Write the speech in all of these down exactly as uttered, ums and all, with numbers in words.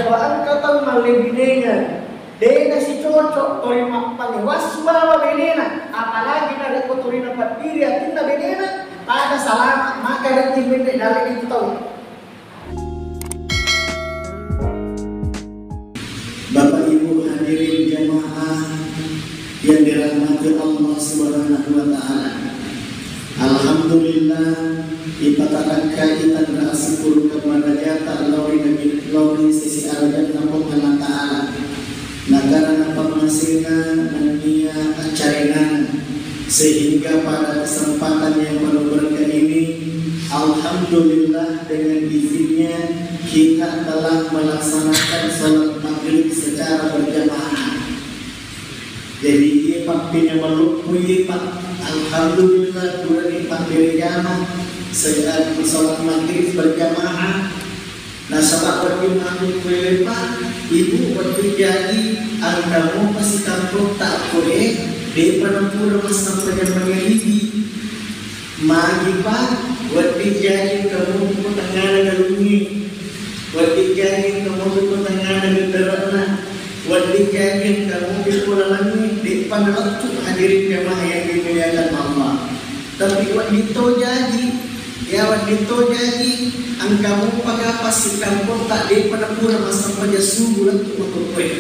Engka tau mallebinengeng, de' nasicocok tuli mappalewassu bawang benena, apalagi narekko tuli napaddiri atinna benena, pada salama' maka de'ti menne' nallebi tu tau. Bapak Ibu hadirin jamaah yang dirahmati Allah Subhanahu wa Ta'ala. Alhamdulillah, ipatarakkai tanra asyukur kepada jata lao ri Nabi, lao ri sisi arajanna Puang Allah Ta'ala. Nakarana pammasena nennia accarenana, sehingga pada kesempatan yang penuh berkah ini, alhamdulillah, dengan izinnya kita telah melaksanakan sholat maghrib secara berjamaah. Jadi, iya, Pak, pina maloppo, iya, Pak. Alhamdulillah, purani Pak berjamaah, se-, eh, sholat maghrib berjamaah. Nasaba' wedding makkukkuewe, Pak, Ibu, wedding jaji engka mopa sikampotta akkoe, de'pa napura massempajang mangaribi. Magi, Pak, wedding jaji engka mopa tengngana galungnge, wedding jaji engka mopa tengngana gendera'na, wedding jaji engka mopa ko lalangnge, de'pa nalettu, hadirin jamaah yang dimuliakan Allah. Tapi wedding to jaji, ya, wedding to jaji, engka mopa kapang sikampotta de'pa napura massempajang subuh lettu makkukkuewe.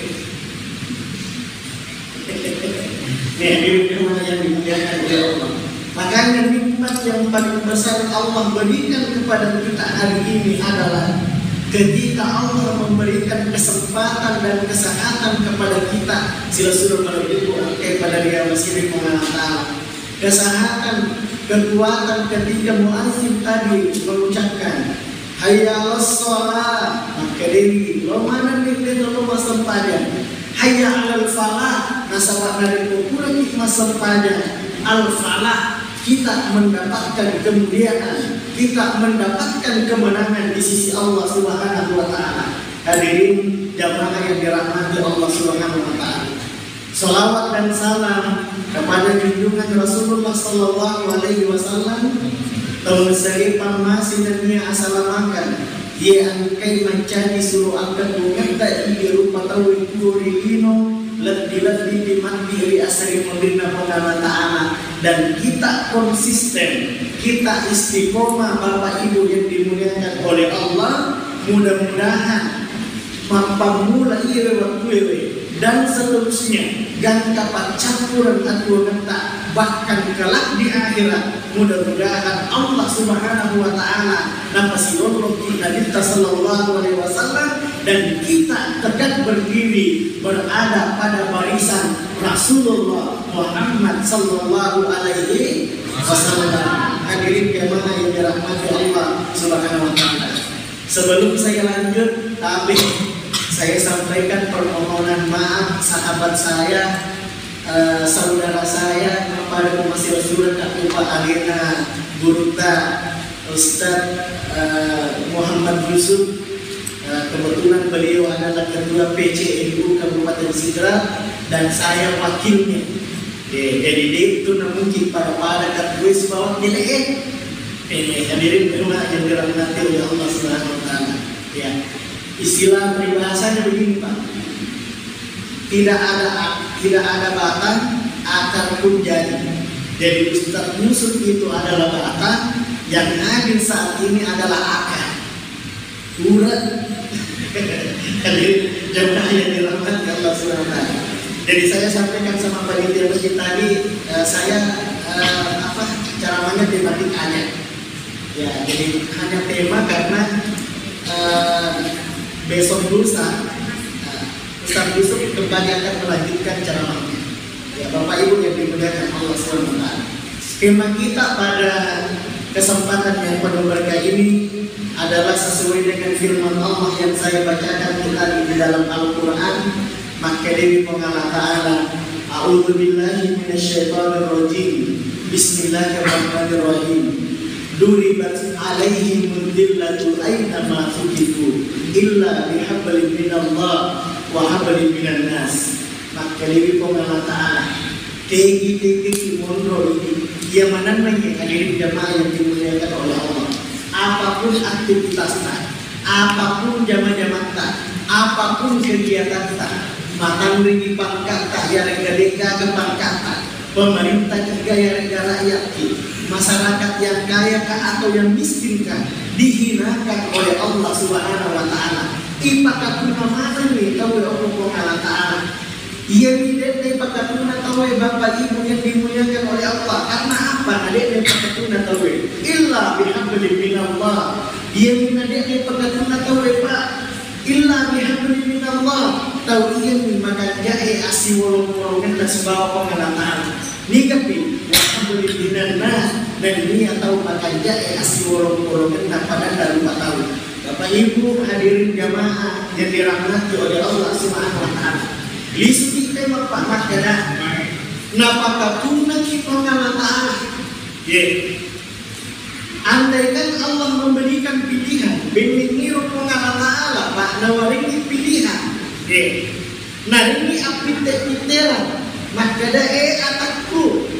Nih, hadirin jamaah yang dimuliakan oleh Allah. Makanya nikmat yang paling besar Allah berikan kepada kita hari ini adalah ketika Allah memberikan kesempatan dan kesehatan kepada kita, silessureng malebbiku engkae pada ri amasiri Puang Allah Ta'ala. Kesehatan, kekuatan ketika muazzin tadi mengucapkan, "Hayya 'alas shalah," makkedai, "Lo manenni de' to lo massempajang." "Hayya 'alal falah," nasaba' narekko puraki massempajang, al falah, kita mendapatkan kemuliaan, kita mendapatkan kemenangan di sisi Allah Subhanahu wa Ta'ala. Hadirin jamaah yang dirahmati Allah Subhanahu wa Ta'ala. Salawat dan salam kepada junjungan Rasulullah sallallahu alaihi wasallam, tau sere pammase nennia asalamakan, iye engkai mancaji suro akkakuangetta iye rupa tauwe tuo ri lino, lebbi-lebbi pi maddi ri asarimunrinna Puang Allah Ta'ala, dan kita konsisten, kita istiqomah, Bapak Ibu yang dimuliakan oleh Allah, mudah-mudahan mappammula iyewe wettuewe dan seterusnya, gangka paccappureng atuwongetta, bahkan kelak di akhirat, mudah-mudahan Allah Subhanahu wa Ta'ala napasilollokki Nabitta sallallahu alaihi wasallam dan kita tegak berdiri berada pada barisan Rasulullah Muhammad sallallahu alaihi wasallam. Hadirin jamaah yang dirahmati Allah Subhanahu wa Ta'ala. Sebelum saya lanjut, tapi saya sampaikan permohonan maaf sahabat saya, eh, saudara saya, pada masih surat Pak Alina Gurutta Ustadz, eh, Muhammad Yusuf. Eh, kebetulan beliau adalah ketua P C N U Kabupaten Sidrap dan saya wakilnya. Eh, jadi dia itu mungkin pada-pada kan gue sebawa nilai, eh. Ini hadirin jemaah yang dirahmati oleh Allah Subhanahu wa Ta'ala. Ya, istilah peribahasanya begini, Pak. Tidak ada ak-, tidak ada batang, akar pun jadi. Jadi Ustadz Yusuf itu adalah batang, yang hadir saat ini adalah akar. Pura. Hadirin jemaah yang dirahmati Allah Subhanahu wa Ta'ala. Jadi saya sampaikan sama panitia masjid tadi, eh, saya, eh, apa, ceramahnya tematik aja. Ya, jadi hanya tema karena, eh, besok lusa, eh, Ustaz Yusuf kembali akan melanjutkan ceramahnya. Ya, Bapak Ibu yang dimuliakan Allah Subhanahu wa Ta'ala. Tema kita pada kesempatan yang penuh berkah ini adalah sesuai dengan firman Allah yang saya bacakan tadi di dalam Al-Quran. Makkedai Puang Allah Ta'ala, "A'udzu billahi minasyaitonir rajim. Bismillahirrahmanirrahim. Duribat alaihimudz dzillatu aina ma tsuqifu illa bihablin minallah wa hablin minan nas." Makkedai Puang Allah Ta'ala, tegi-tegi monro ini, iya manenneng, hadirin jamaah yang dimuliakan oleh Allah. Apapun aktivitasnya, apapun jama-jamatta, Apapun kegiatatta, matanriki pangkatta iyaré'ga dé'gaga pangkatta, pemerintaki ga iyaré'ga rakyatki, masyarakat yang kaya ka atau yang miskin ka, dihinakan oleh Allah Subhanahu wa Ta'ala. Ipakatuna manenni tauwé okko Puang Allah Ta'ala. Iyami dé'na ipakatuna tauwé, Bapak Ibu yang dimuliakan oleh Allah. Karena apa? Na dé'na ipakatuna tauwé. Illa bihablin minallah. Iyami na dé'na ipakatuna tauwé, Pak. Illa bihablin minallah. Tau iyami makanja'é assiwolong-wolongenna sibawa Puang Allah Ta'ala. Nigapi? Wa hablin minannas. Nenniya tau makanja'é assiwolong-wolongenna padanna rupa tau. Bapak Ibu hadirin jamaah yang dirahmati oleh Allah Subhanahu wa Ta'ala. Lisuki tema, Pak, makkeda, napakatunaki Puang Allah Ta'ala. Ye. Andaikan Allah memberikan pilihan, bennengiro Puang Allah Ta'ala, Pak, nawaringi pilihan. Ye. Naringi appitte-pitterang, makkeda, "Eh, atakku,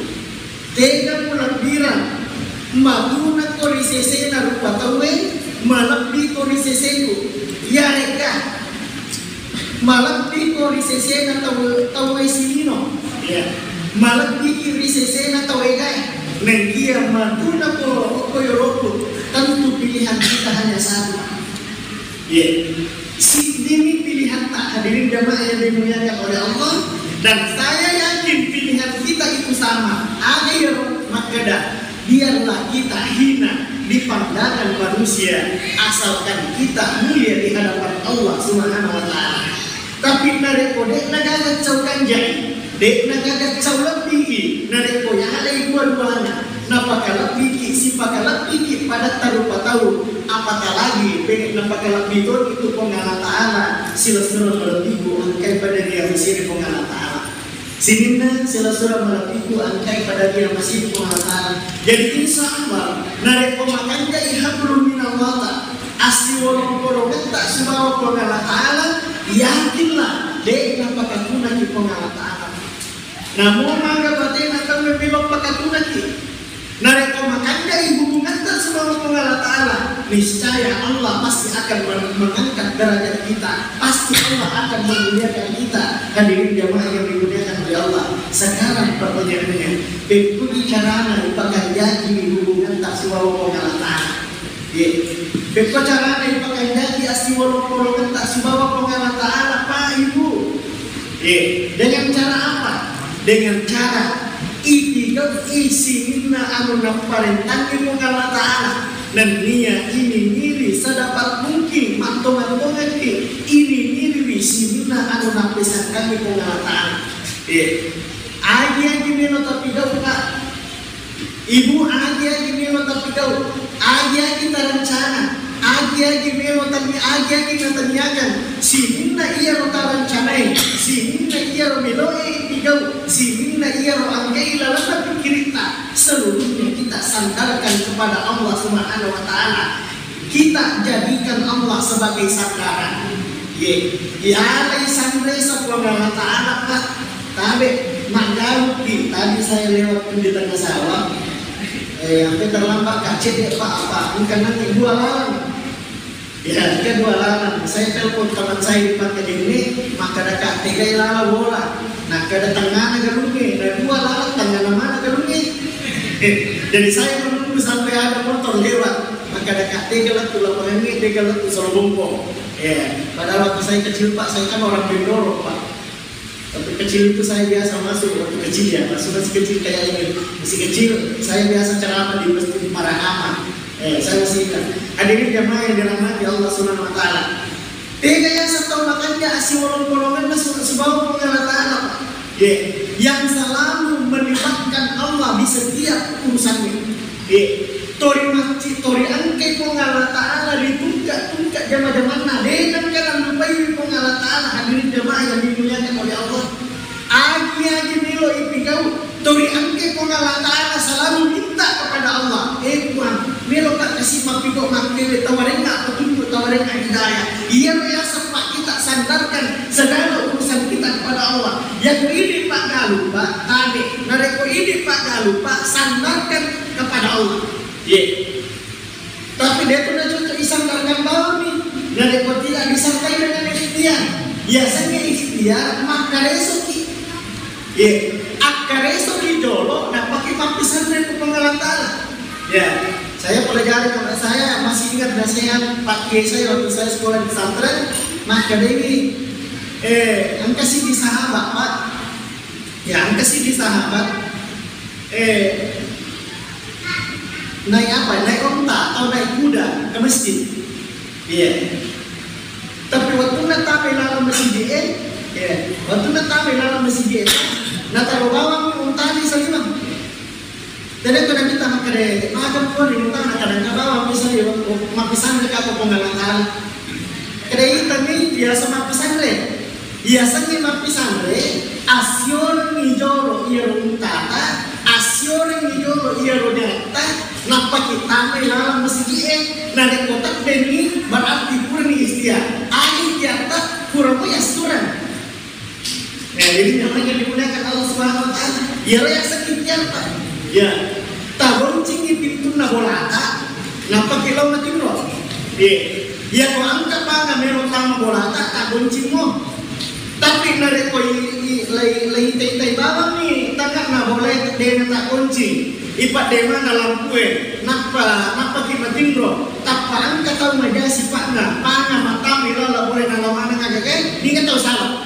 tega mulebbirang, matunako ri sesena rupa tauwe, malebbiko ri seseku. Iyarekka malebbiko ri sesena tau, tauwe silino, iya, malebbiki ri sesena tau egae, nengkia matunako okko yoroku, tentu pilihan kita hanya satu." Iya. Siddimi pilihan tak, hadirin jamaah yang dimuliakan oleh Allah, dan saya yakin pilihan kita itu sama. Ada yang makkeda, biarlah kita hina di pandangan manusia, asalkan kita mulia di hadapan Allah Subhanahu wa Ta'ala. Tapi narekko de'na gaga cau kanjai, de'na gaga cau lebbiki, narekko yalai dua-duana, napakalebbiki, sipakalebbiki padatta rupa tau, apatalabi pene napakalebbi toni tu Puang Allah Ta'ala, silessureng malebbiku engkai pada ria masiri Puang Allah Ta'ala. Sininna silessureng malebbiku engkai pada ria masiri Puang Allah Ta'ala. Jadi insya Allah, narekko makanjai hablum minallah ta, assiwolong-wolongetta sibawa Puang Allah Ta'ala, yakinlah, de' napakatunaki Puang Allah Ta'ala. Namo maga batena tau melo pakatunaki. Narekko makanjai hubunganta sibawa Puang Allah Ta'ala, niscaya Allah pasti akan men-, mengangkat derajat kita. Pasti Allah akan memuliakan kita. Hadirin jamaah yang dimuliakan oleh Allah. Sekarang pertanyaannya, pekkugi carana ipakanjaki hubunganta sibawa Puang Allah Ta'ala? Ye. Pekko carana ipakanjaki assiwolong-wolongetta sibawa Puang Allah Ta'ala, Pak, Ibu? Ye. Dengan cara apa? Dengan cara ipigau'i sininna anu napparentangngi Puang Allah Ta'ala. Nennia iningiri sedapat mungkin, mattongang-tongengki, iningiri sininna anu nappesangkangngi Puang Allah Ta'ala. Ye. Agi-agi melo tapigau, Pak. Ibu, agi-agi melo tapigau, agi-agi tarancana, agi-agi melo tani, agi-agi natanniakan, sininna iyaro tarancanai, sininna iyaro meloe pigau, sininna iyaro angkai lalenna pikkiritta, seluruhnya kita sandarkan kepada Allah Subhanahu wa Ta'ala. Kita jadikan Allah sebagai sandaran. Ye, ialai sanre sa Puang Allah Ta'ala, Pak. Tabe, maggalukki. Tadi saya lewat pun di tengah sawah. Eh, sampai terlambat, Kak, cek deh, Pak, apa? Bukan nanti dua lalang. Ya, tiga dua lalang. Saya telepon teman saya di Pangkal ini, maka ada Kak, tiga lalang bola. Nah, kada tengah galungnge, nah, dua lalang tengah mana galungnge. Jadi saya menunggu sampai ada motor lewat. Maka ada Kak, tega lettu lapangangnge, tega lettu Solobompong. Ya, padahal waktu saya kecil, Pak, saya kan orang Bendoro, Pak. Waktu kecil itu saya biasa masuk, waktu kecil ya, masih, masih kecil kayak ini. Masih kecil, saya biasa ceramah di Masjid Marahama. Eh, saya masih ingat. Hadirin jamaah yang dirahmati Allah Subhanahu wa Ta'ala. Tega yaseng tau makanja assiwolong-wolongenna su-, sibawa Puang Allah Ta'ala, Pak. Ye, yang selalu melibatkan Allah di setiap urusannya. Ye, tori macci, tori engkai Puang Allah Ta'ala di tungka-tungka jama-jamanna, de nengka nallupai Puang Allah Ta'ala, hadirin jamaah yang dimuliakan oleh Allah. Agi-agi melo ipigau, tori engke Puang Allah Ta'ala selalu minta kepada Allah, "Eh Puang, meloka kasi mappigau makkewe, tawarenga petunjuk, tawarenga hidayah." Iyaro yaseng, Pak, kita sandarkan segala urusan kita kepada Allah. Yang ini, Pak, galu, Pak, tabe. Narekko ini, Pak, galu, Pak, sandarkan kepada Allah. Ye. Tapi de'tu nacocok isandarkan bawang nih. Narekko tidak disertai dengan Iya, biasanya ikhtiar makkaresoki. Iya, akkaresoki jolo, nappaki mappisanre ku Puang Allah Ta'ala. Ya, saya pelajari, karena saya masih ingat nasihat Pak Kiai saya waktu saya sekolah di pesantren, makkedai, eh, engka siddi sahabat, Pak. Ya, engka siddi sahabat, eh, naik apa? Naik onta atau naik kuda ke masjid. Iya. Tapi waktunna tabe laleng masjid e, iya. Waktunna tabe laleng masjid e, nataro bawang untana saliweng. Tedekko Nabitta makkeda, "Maga pole untana, kadang ka bawang misalnya mappisanre ka Puang Allah Ta'ala." Keda itami biasa mappisanre. Biasanya mappisanre, assiorengngi jolo iyaro untata, assiorengngi jolo iyaro datta, nappa ki tamai laleng masigi e. Narekko teddenni, berarti purani ikhtiar. Agi ikhtiarta, pura moi assureng. Nah, jadi namanya dimuliakan Allah Subhanahu wa Ta'ala. Iyaro yaseng ikhtiar, Pak. Ya. Tagoncingi pintunna bolata, nappa ki lao matinro. Iya. Iya, ko engka panga melo tama bolata, tagoncimmo. Tapi narekko i, i, lai, lai tai-tai bawang ni tengahna bola e, dena tagoncing. Ipa demana lampue, nappa, nappa ki matinro. Tappa engka tau maja sipa'na, panga matama ilala bola e, nalawana ngagage, ninga tau salah.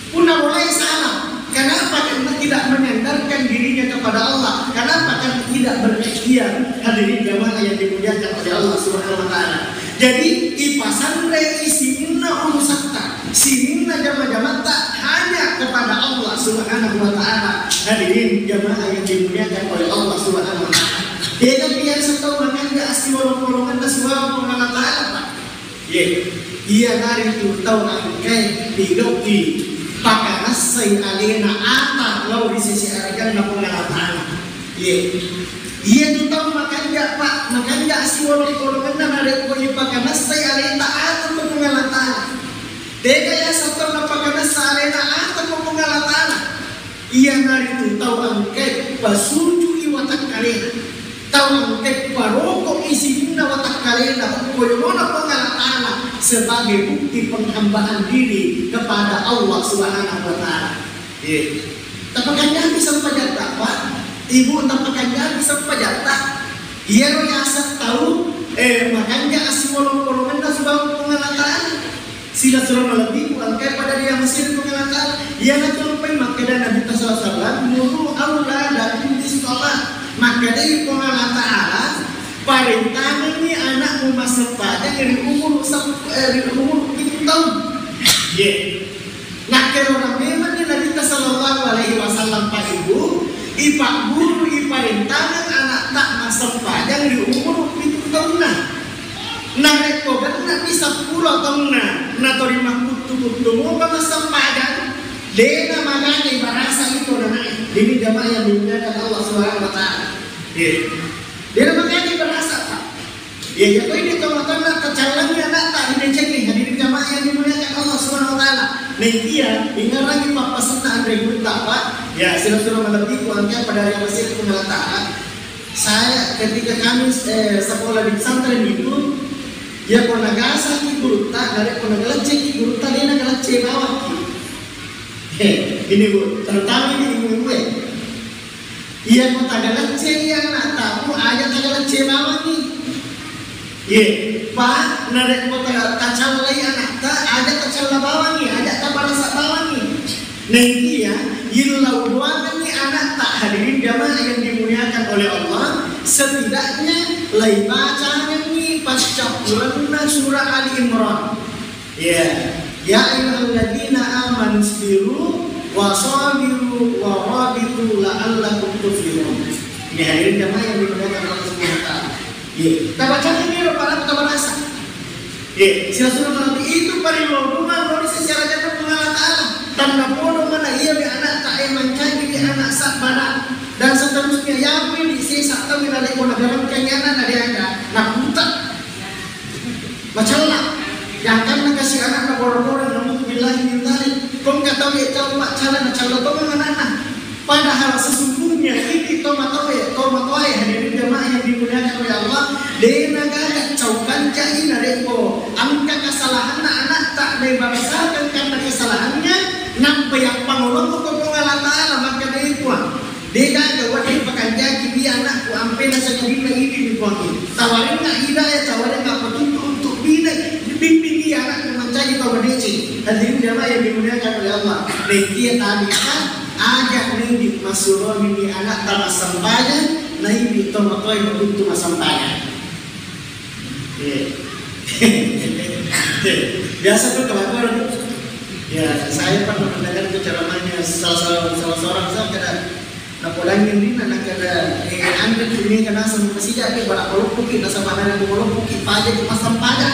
Punna mulai salah, kenapa? Karena tidak menyandarkan dirinya kepada Allah. Kenapa? Karena tidak berikhtiar. Hadirin jamaah yang dimuliakan oleh Allah Subhanahu wa Ta'ala. Jadi, ipasanre sininna urusatta, sininna jama-jamatta hanya kepada Allah Subhanahu wa Ta'ala. Hadirin jamaah yang dimuliakan oleh Allah Subhanahu wa Ta'ala. De'ga biasa tau makanja assiwolong-wolonganna sibawa Puang Allah Ta'ala, Pak. Ye, iyanaritu tau engkae pigau'i pakanassai alena ata lao ri sese arajanna Puang Allah Ta'ala. Ye, iyatu tau makanja, Pak, makanja assiwolong-wolongenna narekko ipakanassai aleta ata ko Puang Allah Ta'ala. Tega yaseng tau napakanassa alena ata ko Puang Allah Ta'ala. Iyanaritu tau engkae pasuju'i watakkalena, tau engkae paroko'i sininna watakkalena okko yolona Puang Allah Ta'ala sebagai bukti penghambaan diri kepada Allah Subhanahu wa Ta'ala. Iya. Tapakanjaki sempajatta, Pak. Ibu, tapakanjaki sempajatta. Iyaro yaseng tau, eh, makanja assiwolong-wolongenna sibawa Puang Allah Ta'ala. Sila-sila malebbiku engkae pada ri amasiri Puang Allah Ta'ala. Iyanatu rupai makkeda Nabitta sallallahu alaihi wasallam, "Muru auladakum bis shalah." Makkedai Puang Allah Ta'ala, "Parentangengngi anakmu massempajang ri umur sep-, eh, ri umur pitu taung." Ye. Nakkerona memanni Nabitta sallallahu alaihi wasallam, Pak Ibu, ipagguru, iparentangeng anakta massempajang ri umur pitu taunna. Narekko genne'mi seppulo taunna, natori makkuttu-kuttu mopa massempajang, de'na magaga ibarasa iko nanae. Ini jamaah yang dimuliakan Allah Subhanahu wa Ta'ala. Iya. De'na magaga ibarasa, Pak. Iya, iya, ko ini tau matanna tacallangi anakta, ini cekki, hadirin jamaah yang dimuliakan Allah Subhanahu wa Ta'ala. Nah, iya, ingarangi pappasenna anre gurutta, Pak. Ya, sila-sila malebbiku engkae pada ri amasiri Puang Allah Ta'ala. Saya ketika kami, eh, sekolah di pesantren itu, ya, ko nagasaki gurutta, narekko nagalecceki gurutta, de'na galecce bawakki. He, ini, Bu, terutama ini ibu-ibu, eh. Iya, ko tagaleccei anakta, Bu, aja tagalecce bawangi. Ye, Pak, narekko ta-, tacallai anakta, aja tacalla bawangi, aja tabarasa bawangi. Naikia, illau doangenni anakta, hadirin jamaah yang dimuliakan oleh Allah, setidaknya lai bacangenni paccappurenna surah Ali Imran. Ya, ya ayyuhalladzina amanu isbiru wa sabiru wa rabitu la'allakum tuflihun. Ini hadirin jamaah yang dimuliakan Allah Subhanahu wa Ta'ala. Iya. Tabacangenni ro, para tabarasa. Iya, sila-sila malebbi itu paling lolongan lo di sisi arajanna Puang Allah Ta'ala. Tanna podo mana iya di anak tak mancaji di anak sabbara. Dan seterusnya, ya, di sisa tahu dari pun negara kayaknya anak dari anda. Nah, buta. Macalla. Yang kan nakasi anak na boro-boro, naudzubillahi min dzalik. Kong katau ya tau macalla, macalla to mang anak-anak. Padahal sesungguhnya ini tomatoe, tomatoe hadirin jamaah yang dimuliakan oleh Allah, de'na gaga cau kancai narekko engka kesalahanna anakta, Bangsakan karena kesalahannya, nampa yappangolokko ko Puang Allah Ta'ala, makkeda, "Eh, Puang, degaga wedding pakanjaki dia anakku, ampena sajadinna idi ni Puang. Tawarenna hidayah, tawarenna petunjuk untuk bina, bimbing dia anakku mancaji tau madeceng." Hadirin jamaah yang dimuliakan oleh Allah. Rekia tadi, aja nidi masuromi ni anak tama sempajang, naidi tomatoi untuk masempajang. Iya. Biasa tuh kelakuan. Ya, saya pernah mendengar itu ceramahnya salah, salah, salah seorang saya kada napodangi ini, nah, kada, eh, anda ini kena sama masih jadi bara kalau kuki nasa pada kalau kuki paja cuma sempaja.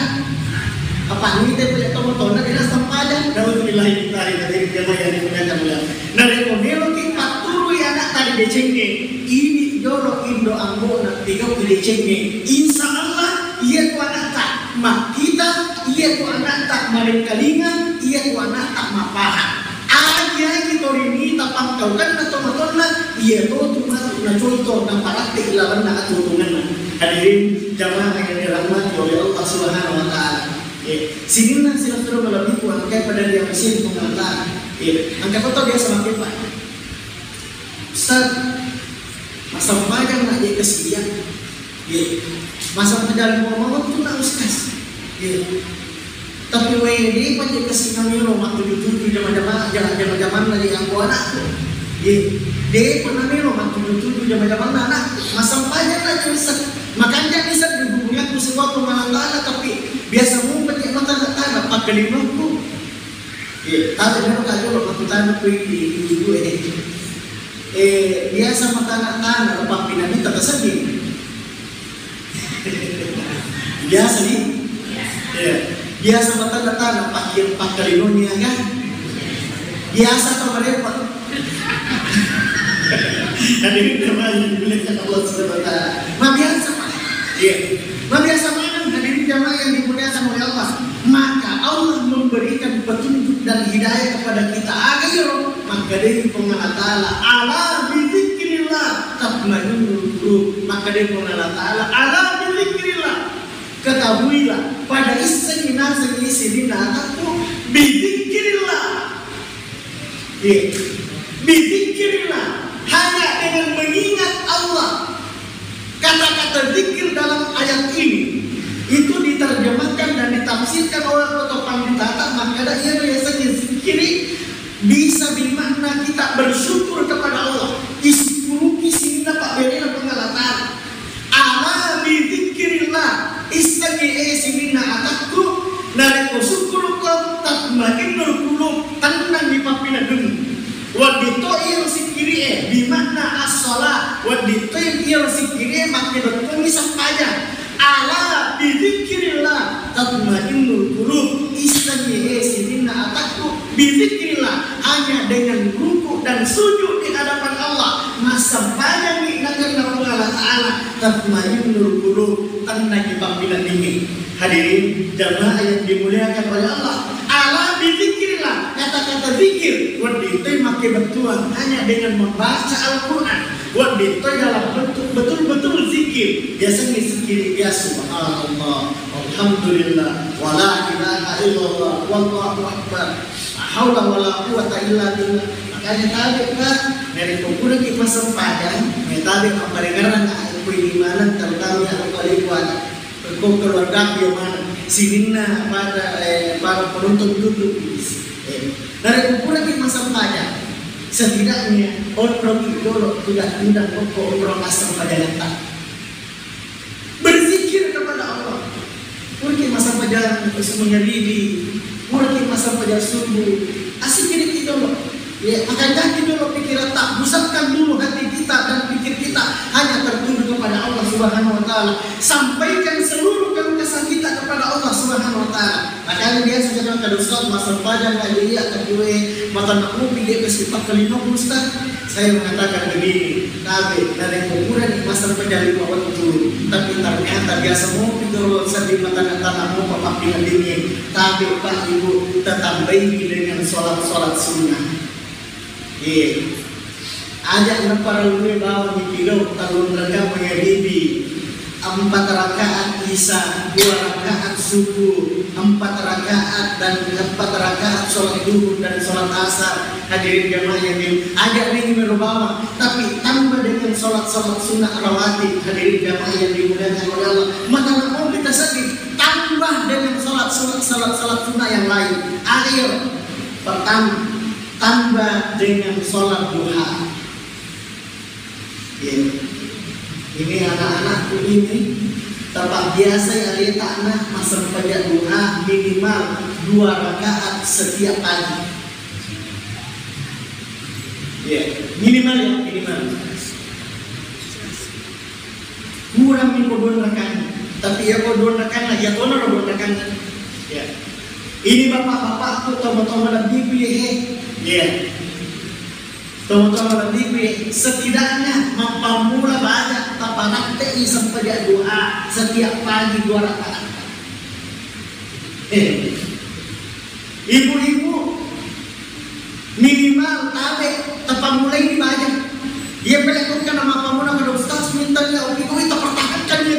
Apa ini teh punya teman teman dia sempaja. Nauzubillahi min dzalik, dari dia yang dimuliakan oleh Allah. Narekko meloki patturui anatta ri decengnge, idi jolo indo ambo'na pigau'i decengnge. Insya Allah, iyatu anatta makkita, iyatu anatta marengkalinga, iyatu anatta mapahang. Aji-aji torinita pangkaukenna tomatoanna, iyatotu matu naconto naparatte ilalenna atuo-tuongenna. Hadirin jamaah yang dirahmati oleh Allah Subhanahu wa Ta'ala. Eh, sininna sira-sira malebbiku, engkai pada dia mesin pengalaman. Eh, engka kota biasa makke, Pak. Ustaz, masempajang na je kesia. Eh, masempajang mau mau tu na ustaz. Eh, tapi wae de pa je kesia miro matuju-tuju jama-jama, jama-jama na je angko anakku. Eh, de pa na miro matuju-tuju jama-jama na anak. Masempajang na je ustaz. Makanya bisa dihubungi aku sebuah pemahaman, tapi biasa mau pakai mata na tanah, pakai lima. Iya, tapi memang tak jolo makkutana kui ibu-ibu ini. Eh, biasa matana-tana, lepas pindah minta tersedih. Biasa nih? Iya. Biasa matana-tana, pakai, pakai linonya kan? Biasa atau merepot? Hadirin jamaah yang dimuliakan Allah Subhanahu wa Ta'ala. Nah, biasa, Pak. Iya. Nah, biasa mana hadirin jamaah yang dimuliakan oleh Allah? Maka Allah memberikan petunjuk dan hidayah kepada kita. Agar makkedai Puang Allah Ta'ala, "Ala bidzikrillah tatmainnul qulub." Makkedai Puang Allah Ta'ala, "Ala bidzikrillah." Ketahuilah, pada issengi naseng isi rinna atakku, bidzikrillah. Iya. Bidzikrillah, hanya dengan mengingat Allah. Kata-kata zikir dalam ayat ini itu diterjemahkan dan ditafsirkan oleh Kota Pandita, maka ada ia biasanya zikiri bisa bermakna kita bersyukur kepada Allah. Isyukuruki sininna pabberena Puang Allah Ta'ala. Ala bidzikrillah, issengi e sininna atakku, narekko sukkuruko, tatmainnul qulub, tennangngi pappineddemmu. Wedding to iyaro sikkiri e, bimakna as-shalah, wedding to iyaro sikkiri e makkebettuangngi sempajang. Ala bidzikrillah tatmainnul qulub, issengi e sininna atakku, bidzikrillah, hanya dengan ruku dan sujud di hadapan Allah, massempajangngi nakenna Puang Allah Ta'ala, tatmainnul qulub, tennangngi pappineddingnge. Hadirin jamaah yang dimuliakan oleh Allah, ala bidzikrillah, kata-kata zikir wedding to makkebettuang hanya dengan membaca Al-Quran, wedding to dalam bentuk betul-betul zikir. Biasanya zikir ya subhanallah, alhamdulillah, wala ilaha illallah, wallahu akbar, la haula wala quwwata illa billah. Makanya tabe, Pak, dari kuburan kita sempajang, ya tabe, apa dengaran aku ini mana, terutama yang aku paling kuat. Ko keluargaku yang mana? Sininna pada, eh, para penonton YouTube. Eh, dari kuburan kita sempajang. Setidaknya onrong dulu, tidak, tidak kok onrong asal pada datang. Berzikir kepada Allah. Purki masa pajalan mengeribi, purki masa pajalan subuh. Asik diri kita, Allah. Ya, akan yakin dulu pikiran, tak pusatkan dulu hati kita dan pikir kita hanya tertuju kepada Allah Subhanahu wa Ta'ala. Sampaikan seluruh keluh kesah kita kepada Allah Subhanahu wa Ta'ala. Makanya biasa kita kata, "Ustaz, masa pajalan aja iya, tapi we, mata nak kopi dia kasih pakai lima puluh, Ustaz." Saya mengatakan begini, tabe, dari kuburan di masa pajalan lima waktu, tapi ternyata biasa mau pikir, Ustaz, di mata tanah mau pakai dingin. Tapi Pak Ibu, tatambahi dengan sholat-sholat sunnah. Iya. Aja' naparellui bawang dipigau tellung rakaat mangaribi, empat rakaat isya, dua rakaat subuh empat rakaat dan empat rakaat sholat duhur dan sholat asar. Hadirin jamaah yang di-, aja ini merubah, tapi tambah dengan sholat-sholat sunnah rawatib. Hadirin jamaah yang dimuliakan oleh Allah, maka mau kita sedih, tambah dengan sholat sunnah, sholat, sholat sunnah yang lain. Ayo, pertama, tambah dengan sholat duha. Iya. Ini anak-anakku ini, tempat biasa ya, dia tak nah masang pajak duha minimal dua rakaat setiap pagi. Iya, minimal ya, minimal. Kurang nih dua rakaat. Tapi ya, dua rakaat, ya, tono dua rakaat. Ya. Ini bapak-bapakku, tomo-tomo lebih pilih, ya. Tomo-tomo lebih, setidaknya mappammula baja, taparatte'i sempajang duha setiap pagi dua rakaat. Eh, ibu-ibu, minimal tabe tapammulai baja. Iya, pele kok kana mappammula kada ustaz, minta ya, oke, kau itu pertahankan ya.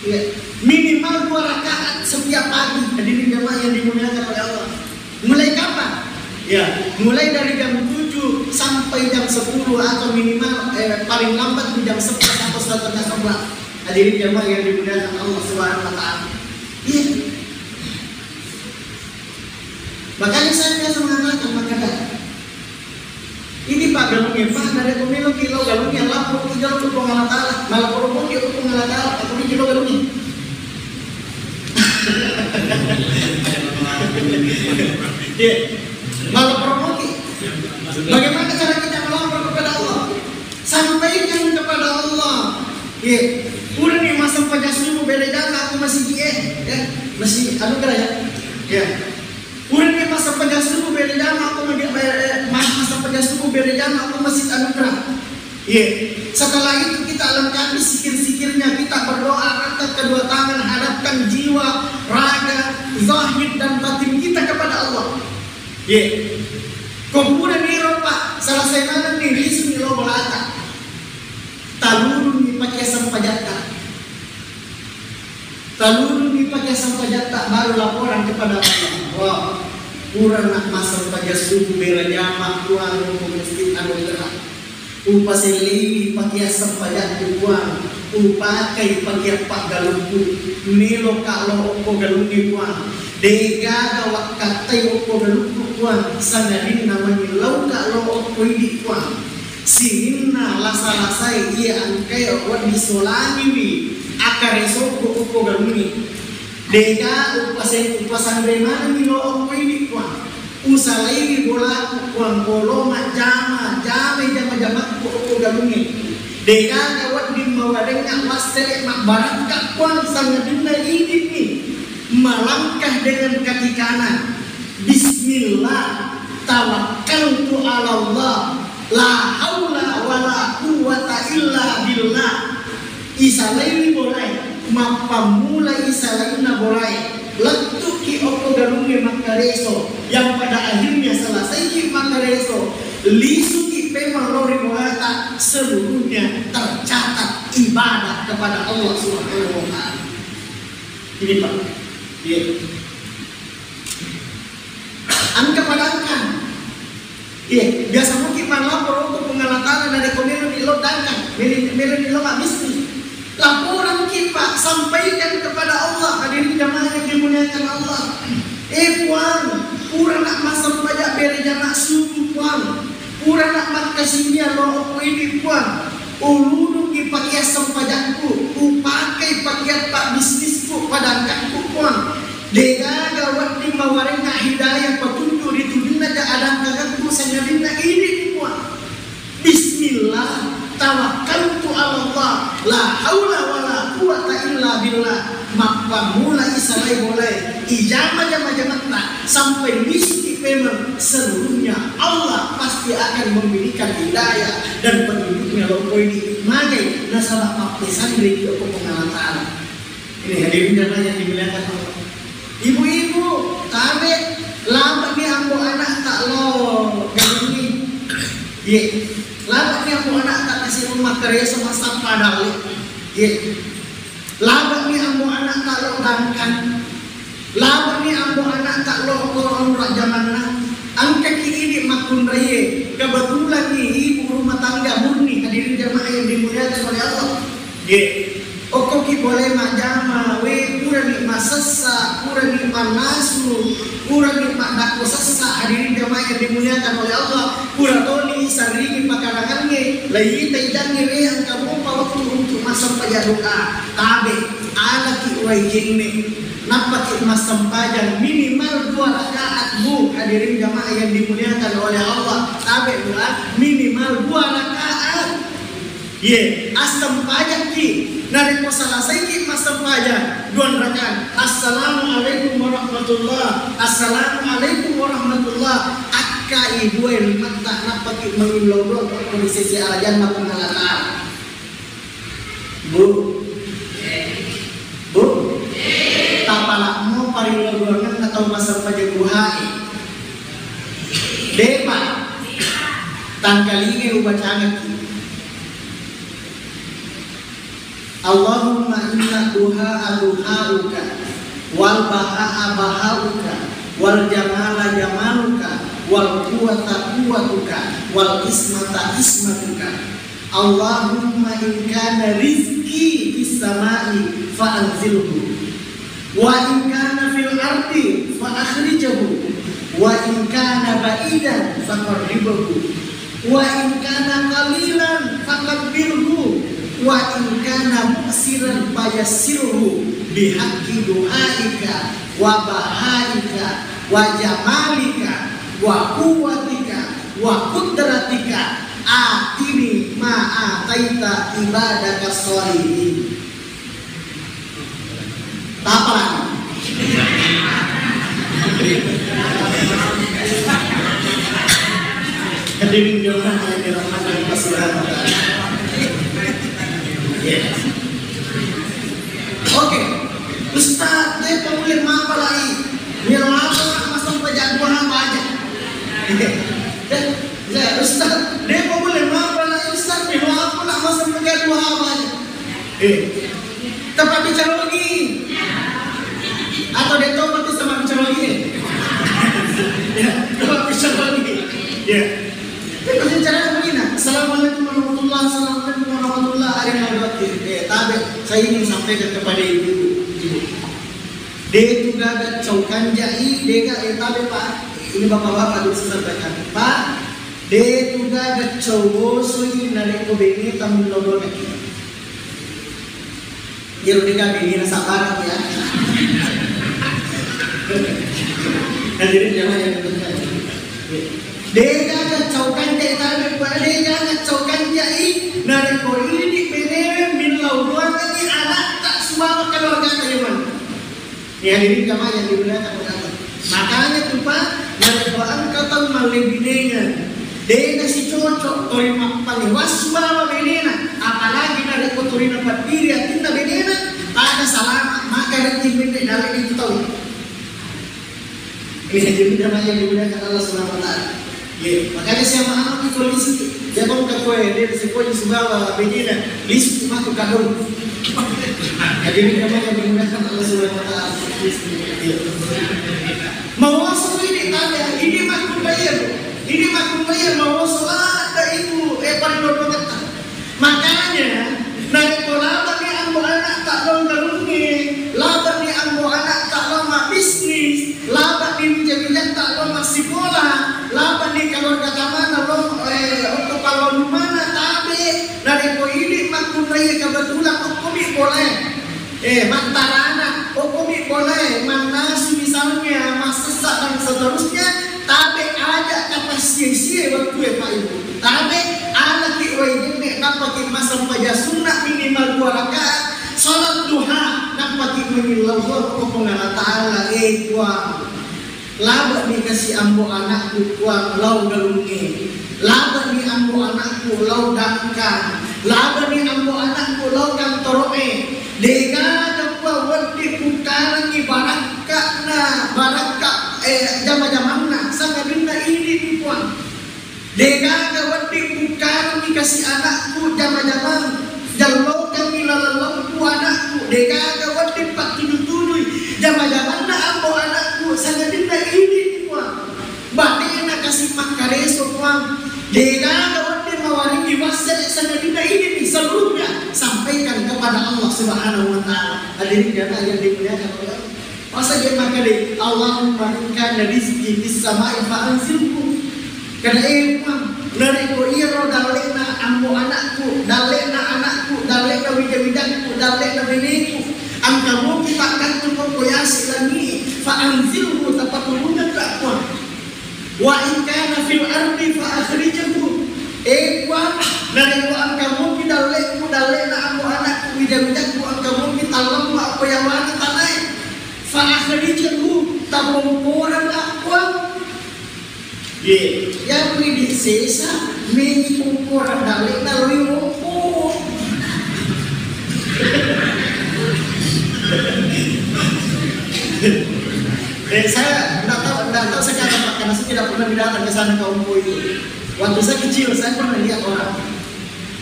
Iya. Minimal dua rakaat setiap pagi. Hadirin jamaah yang dimuliakan oleh Allah. Mulai kapan? Ya, mulai dari jam tujuh sampai jam sepuluh atau minimal, eh, paling lambat di jam sebelas atau setengah sebelas. Hadirin jamaah yang dimuliakan Allah Subhanahu wa Ta'ala. Iya. Makanya saya biasa mengatakan, maka ini Pak galungnya, Pak, dari pemilu kilo galungnya, lapor ke jalur ke Puang Allah Ta'ala, malah promosi ke Puang Allah Ta'ala, aku ini kilo galungnya. Iya, malah promosi. Bagaimana cara kita melapor kepada Allah? Sampaikan kepada Allah. Iya, udah nih masa pajak subuh bere jama aku masih eh, ya, masih anu kira ya. Ya. Udah nih masa pajak subuh bere jama aku masih eh, eh, mas- masa pajak subuh bere jama aku masih anu kira. Iya. Setelah itu kita lengkapi sikir-sikirnya, kita berdoa, angkat kedua tangan, hadapkan jiwa, raga, zahir dan batin kita kepada Allah. Iya. Kemudian nih Pak, selesai mana nih, lisu nih lo bolata. Taluruni pakiaseng pajatta. Taluruni pakiaseng pajatta, baru laporan kepada Allah. Wah, purana maseng pajak subuh bere jama Puang, ko masjid anu kira. Upasellewi pakiaseng pajakku Puang. Upakai pakiappa galukku. Meloka lo okko galungnge Puang. Degaga wakkattai okko galukku Puang. Sangadinna mangillauka lo okko idi Puang. Sininna lasa-lasai iya engkae wedding solangiwi akkaresokku okko galungnge. Dega upase-, upasanre manenni lo okko idi Puang. Usalaiwi bolaku Puang, olo majjama, jamai jama-jamakku okko galungnge. Degaga wedding mawarengnga wassele mabbarakka Puang, sangadinna idinni malangkah dengan kaki kanan. Bismillah, tawakkaltu ala Allah, la haula wala quwwata illa billah. Isalaiwi bolae, mappammula isalainna bolae, lettuki okko galungnge makkareso, yang pada akhirnya selesaiki makkareso, lisuki pemeng lao ri bolata, seluruhnya tercatat ibadah kepada Allah Subhanahu wa Ta'ala. Ini, Pak. Iya. Engka padangkang. Iya, biasa mungkin malapor untuk Puang Allah Ta'ala, narekko meloni lo dangkang, melo-, meloni lo mabbisnis. Laporanki, Pak, sampaikan kepada Allah, hadirin jamaah yang dimuliakan Allah. Eh, Puang, purana massempajang bere jama subuh, Puang. Purana makkasiwiang lo okko idi, Puang. Ulunungngi pakiaseng pajakku, upakai pakiappa bisnisku, padangkakku, Puang. Degaga wedding mawarengnga hidayah patunjuk ri tudinna ja adangkangekku, sangadinna idi, Puang. Bismillah, tawakkaltu ala Allah, la haula wala quwwata illa billah. Mappammula isalai bolae, ijama jama-jamatta, sampai lisuki pemeng, seluruhnya Allah pasti akan memberikan hidayah dan petunjuknya lo okko idi. Magai nasaba mappesanreki okko Puang Allah Ta'ala. Ini hadirin jamaah yang dimuliakan Allah. Ibu-ibu, tabe, labani ambo anakta lo galungnge. Ye. Labani ambo anakta kasi rumah kereso massappa dalle. Ye. Labani ambo anakta lo dangkan. Labani ambo ana'ta lo ko onrong jamanna. Engkaki idi makkunraie, kebetulan ni ibu rumah tangga murni, hadirin jamaah yang dimuliakan oleh Allah. Ye. Okkoki boleh majama, we purani masessa, purani mannasu, purani maddakko sessa, hadirin jamaah yang dimuliakan oleh Allah. Pura toni sarringi pakarangangnge, laitai jangnge we engka mopa waktu untuk massempajang doa. Tabe, alaki wai jenne. Nappaki massempajang minimal dua rakaat, Bu, hadirin jamaah yang dimuliakan oleh Allah. Tabe, Bu, ah, minimal dua rakaat. Ye, assempajakki. Narekko salasaiki massempajang, dua rakaat. Assalamualaikum warahmatullah. Assalamualaikum warahmatullah. Akkai dua limatta nappaki mangillau doang ko di sisi arajanna Puang Allah Ta'ala. Bu. Bu. Tapalakmo parillau doangenna tau massempajang duhae. Depa. Tangkalingai ubacangaki. Allahumma inna duhaa duhauka, wal bahaa bahauka, wal jamala jamaluka, wal quwwata quwwatuka, wal ismata ismatuka. Allahumma in kana rizqi fis samai fa anzilhu. Wa in kana fil ardi fa akhrijhu, wa in kana ba'idan fa qarribhu, wa in kana qalilan fa kabbirhu, wa in kana mu'siran fa yassirhu, bihaqqi duhaika wa bahaika wa jamalika wa quwwatika wa qudratika, atini ma ataita ibadaka sholihin. Tapa lagi? Hadirin jamaah yang dirahmati Allah Subhanahu wa Ta'ala. Ya. Oke, Ustaz, depa mulle mapalai. Miro apa massempajang duha baja? Ya, Ustaz, depa mulle mapalai, Ustaz, miro apa massempajang duha baja? Eh, tepat bicara lagi. Atau dia tahu berarti sama bicara lagi? Ya, tepat bicara lagi. Ya. Tapi bicara lagi, nah. Assalamualaikum warahmatullah, assalamualaikum warahmatullah. Ada yang mau berarti? Eh, tabe, saya ingin sampaikan kepada ibu. Ibu. De tu gaga cau kanjai, de ga, eh, tabe, Pak. Ini bapak-bapak dulu saya sampaikan. Pak, de tu gaga cau bosoi narekko bene tamu lolo lagi. Iyaro de gaga bene na sabarang ya. Hadirin jamaah yang dimuliakan. De gaga cau kanjai tabe, Pak, de gaga cau kanjai narekko ini bene millau doangi anakta sibawa keluargata. Ya, hadirin jamaah yang dimuliakan oleh Allah. Makanya tu, Pak, narekko engka tau mallebinengan, de na sicocok tori mappalewassu bawa benena, apalagi narekko tori napaddiri atinna benena, pada salama, maka rezeki mende dalam itu tau. Ini hadirin jamaah yang dimuliakan Allah Subhanahu wa Ta'ala. Ye, makanya saya maaf di polisi. Dia pun ke kue, dia sekolah subawa begini, listrik matu kadung. Jadi ini memang yang menggunakan Allah Subhanahu wa Ta'ala. Ye. Mawoso ini tanda, ini makun bayar. Ini makun bayar, mawoso ada ibu, eh, paling dodo kata. Makanya, narekko labani ambo anakta lao galungnge, labani ambo anakta lao mabbisnis, labani wija-wijatta lao massipola, labani keluarga tamana lao, eh, okko pallonumana tabe, narekko idi makkunraie kebetulan okkomi pole. Eh, mattarana, okkomi pole, mannasu misalnya, massessa dan seterusnya, tabe aja tapassie-sie wettue, Pak Ibu. Tabe alaki wai jenne, nappaki massempajang sunna minimal dua rakaat, salat duha, nappaki mengillau doa ko Puang Allah Ta'ala, eh, Puang. Labani kasi ambo anakku, Puang, lao galungnge. Labani ambo anakku lao dangkang. Labani ambo anakku lao kantoro'e. Degaga, Puang, wedding pukkarangngi barakka'na, barakka, eh, jama-jamanna, sangadinna idi, Puang. Degaga wedding pukkarangngi kasi anakku jama-jamang. Jallokangngi laleng lempu anakku. Degaga wedding pattuju Subhanahu wa Ta'ala. Hadirin jamaah yang dimuliakan oleh Allah. Masa dia makkeda, "Allahumma in kana rizqi fis sama'i fa anzilhu." Kada, eh, Puang, narekko iyaro dalle'na ambo anakku, dalle'na anakku, dalle'na wija-wijakku, dalle'na beneku, engka mopi pakkantung ko yase langi, fa anzilhu, tapaturungenna, Puang. Wa in kana fil ardi fa akhrijhu. Eh, Puang, narekko engka mopi dalle'ku, dalle'na ambo anakku, wija-wijakku, engka mopi tallemma ko yawana tanae, fa akhrijhu, tapomporang, Puang. Ye, ya, widi sesa, meni pomporang dalle'na loi rompo. Eh, saya nggak tahu, nggak tahu sekarang, Pak, karena saya tidak pernah datang ke sana ke Ompo itu. Waktu saya kecil, saya pernah lihat orang.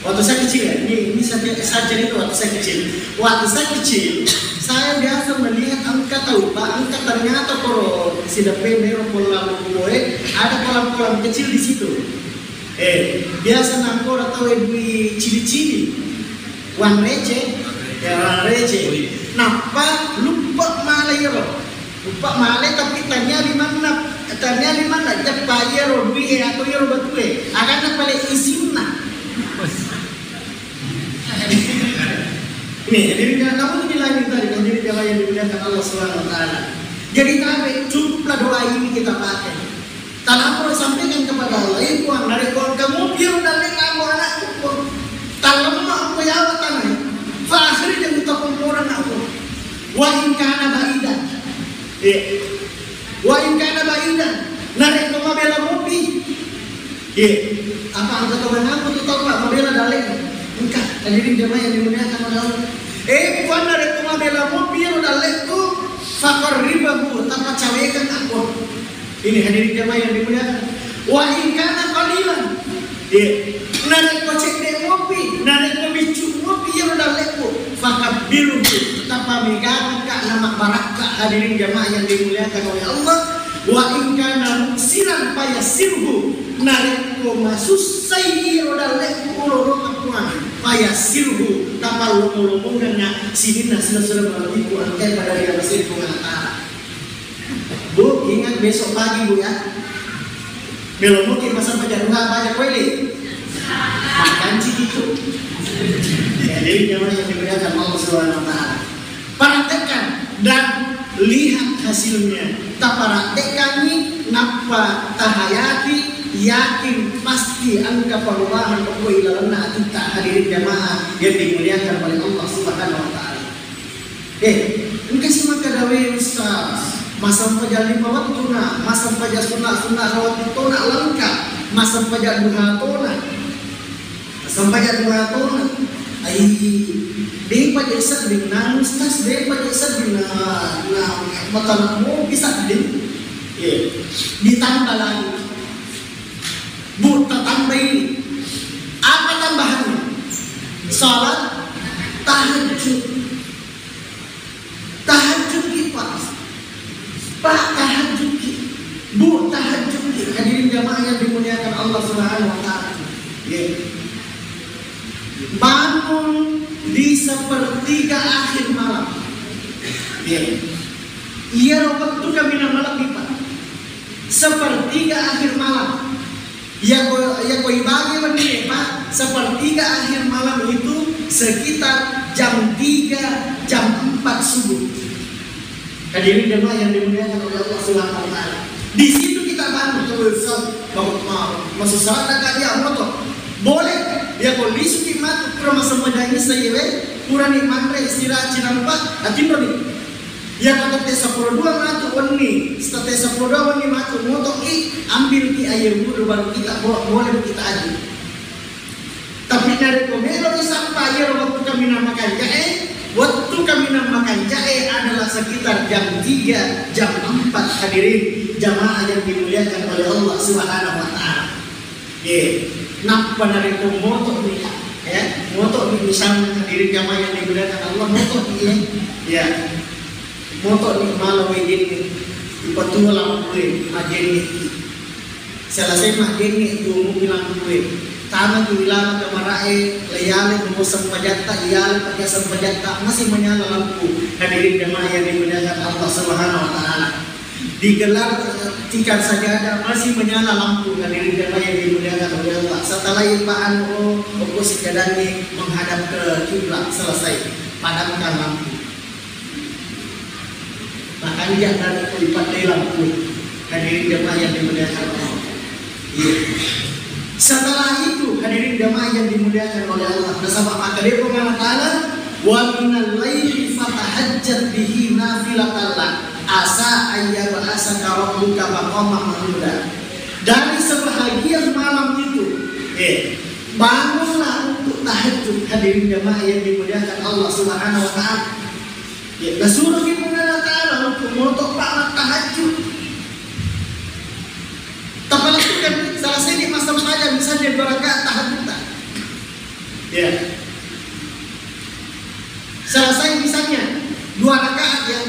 Waktu saya kecil, ya, ini, ini saya, saya cerita waktu saya kecil. Waktu saya kecil, saya biasa melihat engka tau, Pak, engka ternyata koro sidape mero pola boe, ada kolam-kolam kecil di situ. Eh, biasa nakkoro tau dui cili-cili. Wan rece, ya, wan rece. Nappa luppe male iyaro. Luppe male, tapi tania limanna, tania limanna jappa iyaro dui e atau iyaro batue. Akanna pale isinna. Ini, jadi namun di langit tadi, hadirin jamaah yang dimuliakan Allah Subhanahu wa Ta'ala. Jadi, tabe, cukuplah doa ini kita pakai. Talapor, sampaikan kepada Allah, "Eh, Puang, narekko engka mopi ro dalle'na ambo anakku, Puang, tallemma ko yawa tanae, fa akhrijhu, tapomporang, Puang. Wa in kana ba'idan." Eh. Wa in kana ba'idan, narekko mabela mopi. Eh. Apa engka tau manampu tu tau, Pak, mabela dalle'na? Engka, hadirin jamaah yang dimuliakan oleh Allah. Eh, Puang, narekko mabela mopi ro dalle'ku, fa qarribhu, tapacawekang, Puang. Ini hadirin jamaah yang dimuliakan. Wa in kana qalilan. Iya. Narekko cedde mopi, narekko biccu mopi iyaro dalle'ku, fakabbilhu, tapamegangka na mabbarakka, hadirin jamaah yang dimuliakan oleh Allah. Wa in kana mu'siran fayassirhu, narekko masussai iyaro dalle'ku ulurung Puang, fayassirhu, tapallomo-lomongengnga sininna sila-sila malebbikku engkae pada ri amasé Puang Allah Ta'ala. Bu, ingat besok pagi, Bu, ya. Melo muki masampajang duha, baca kowe, deh. Makanci gitu. Jadi, jamaah yang dimuliakan Allah Subhanahu wa Ta'ala. Praktekkan dan lihat hasilnya. Tapraktekkanni, nappa tahayati, yakin pasti engka perubahan pokok ilalenna atitta, hadirin jamaah yang dimuliakan oleh Allah Subhanahu wa Ta'ala. Eh, engka si makkeda, "We, Ustaz, massempajang lima wettuna, massempajang sunna-sunna rawatib tona lengka, massempajang duha tona, massempajang duha tona." Ai, depa je sedding, na Ustaz, depa je sedding, na, na matana mopi sedding. Eh, ditambah lagi. Bu, tatambai. Apa tambahannya? Salat tahajud. Tahajud ki, Pak. Pak, tahajud ki. Bu, tahajud ki. Hadirin jamaah yang dimuliakan Allah Subhanahu wa Ta'ala. Ya. Bangun di sepertiga akhir malam. Ya. Iyaro wettu kaminang malebbi, Pak. Sepertiga akhir malam. Yako, yako ibagi wenni, Pak, sepertiga akhir malam itu sekitar jam tiga, jam empat subuh. Hadirin jemaah yang dimuliakan oleh Allah Subhanahu wa Ta'ala. Di situ kita bangun, terus, mau, mau, masuk salat, dia moto. Boleh, yako lisuki matu, pura massempajang isya, purani manre, istirahat, cinampa, atinroni. Iya, ko tette seppulo dua matu wenni, tette seppulo dua wenni matu moto'i, ambilki air wudu, baru kita bo-, boleh kita aju. Tapi narekko melo isappa iyaro wettu kaminang makanja'e, wettu kaminang makanja'e adalah sekitar jam tiga, jam empat, hadirin jamaah yang dimuliakan oleh Allah Subhanahu wa Ta'ala. Ye, nappa narekko moto'ni, ya, moto'ni misalnya hadirin jamaah yang dimuliakan Allah, moto'ni, ya, ya, moto'ni mala wae genne, ipatuo lampue, magenne. Selesai magenne, tuomuki lampue. Tama tu ilana kamara'e, iyale bobo sempajatta, iyale pakai sempajatta, masih menyala lampu. Hadirin jamaah yang dimuliakan Allah Subhanahu wa Ta'ala. Digelar, eh, tikar sajadah, masih menyala lampu. Hadirin jamaah yang dimuliakan oleh Allah. Setelah itu, anu, oh, fokus ke menghadap ke kiblat, selesai. Padamkan lampu. Makanja' narekko ipaddai lampu. Hadirin jamaah yang dimuliakan Allah. Iya. Setelah itu, hadirin jamaah yang dimuliakan oleh Allah, nasaba' makkeda Puang Allah Ta'ala, "Wa minal laili fatahajjat bihi nafilatan lak, asa an yab'asaka rabbuka maqaman mahmuda." Dari sebahagian malam itu, eh, bangunlah untuk tahajud, hadirin jamaah yang dimuliakan Allah Subhanahu wa Ta'ala. Ya, nasuroki Puang Allah Ta'ala untuk moto' pa mattahajud. Tapalakukan, selesai di masa saja, misalnya dua rakaat tahajud, tak? Ya. Selesai misalnya dua rakaat, ya.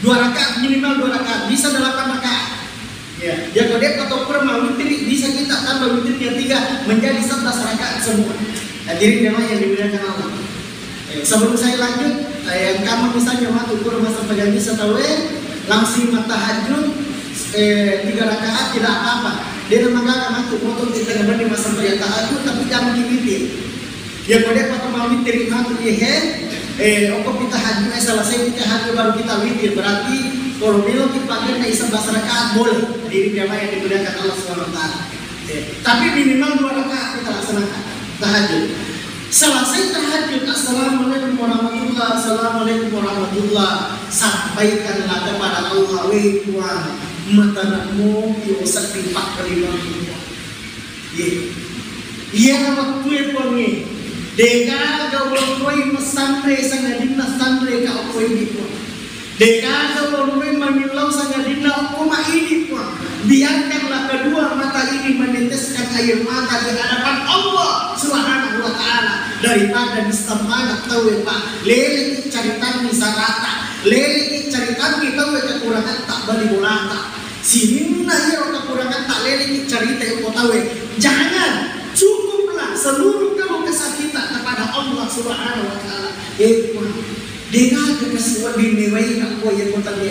Dua rakaat, minimal dua rakaat, bisa delapan rakaat. Ya, ya, kalau dia atau kurang mau witri, bisa kita tambah witrinya tiga, menjadi sebelas rakaat semua. Hadirin jamaah yang dimuliakan Allah. Eh, sebelum saya lanjut, eh, yang kamu misalnya waktu kurang masa pagi bisa tahu, eh, langsung mattahajud, eh, tiga rakaat tidak apa-apa. Dia nama kakak masuk motor kita nggak masa pagi tahajud, tapi jangan diwitir. Ya, kalau dia pakai mau witir, matu, ya, he. Eh, okko kita tahajud, eh, selesai kita tahajud, baru kita witir. Berarti, kalau melo kita pakai, eh, sebelas rakaat, boleh. Hadirin jamaah yang dimuliakan Allah Subhanahu wa Ta'ala. Eh, tapi minimal dua rakaat kita laksanakan. Tahajud. Selesai tahajud, "Assalamualaikum warahmatullah, assalamualaikum warahmatullah." Sampaikanlah kepada Allah, "Weh Tuhan, mata nak mopi osak di pak kelima." Ye. Iyana wettue, Puangnge, degaga uwonroi massanre sangadinna sanre ka okko idi, Puang. Degaga uwonroi mamillau sangadinna okko ma idi, Puang. Biarkanlah kedua mata ini meneteskan air mata di hadapan Allah Subhanahu wa Ta'ala daripada disemmana tauwe, Pak. Leleki caritanni sarata, leleki caritanni tauwe kekurangan tak bali bolata. Sininna iyaro kakurangatta leleki carita okko tauwe. Jangan, cukuplah seluruh kamu kesakitan kepada Allah Subhanahu wa Ta'ala. Eh, Puang, degaga kasi wedding mewaina ko iya ko tauwe.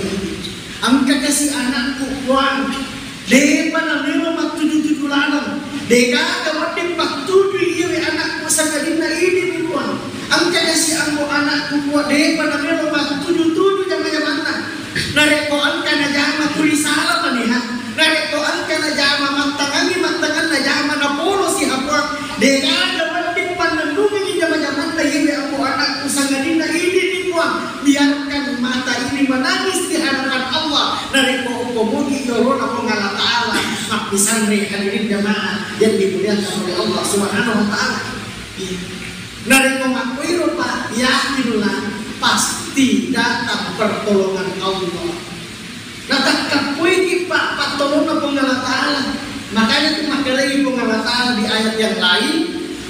Engka kasi anakku, Puang. Depa namelo mattuju-tuju laleng. Degaga wedding pattuju iyawe anakku sangadinna idi, Puang. Engka kasi ambo anakku, Puang, depa namelo mattuju-tuju jama-jamanna. Narekko engka najama tuli sala maniha, narekko engka najama mattangangi mattanganna jama napolosi ha Puang, degaga wedding pannennungengi jama-jamanna iyawe ambo anakku sangadinna idi ni Puang, biarkan mata ini menangis di hadapan Allah, narekko okko mogi yolona Puang Allah Ta'ala, mappisanre hadirin jamaah yang dimuliakan oleh Allah Subhanahu wa Ta'ala. Iya. Narekko makkuiro, Pak, yakinlah pasti datang pertolongan Allah. Natakkapuiki, Pak, pattolonna Puang Allah Ta'ala. Makanya tu makkalai Puang Allah Ta'ala di ayat yang lain,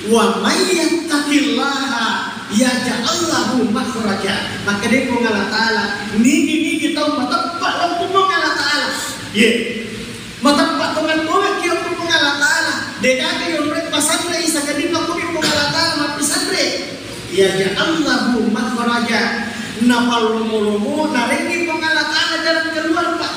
"Wa may yattaqillaha yaj'al lahu makhraja." Makkedai Puang Allah Ta'ala, nigi-nigi tau mateppa lao ku Puang Allah Ta'ala. Ye. Mateppa tongang-tongengki okko Puang Allah Ta'ala. Degaga yonroi pasanrei sangadinna okko Puang Allah Ta'ala mappisanre. Yaj'al lahu makhraja. Napallomo-lomo, narengngi Puang Allah Ta'ala jalan keluar, Pak.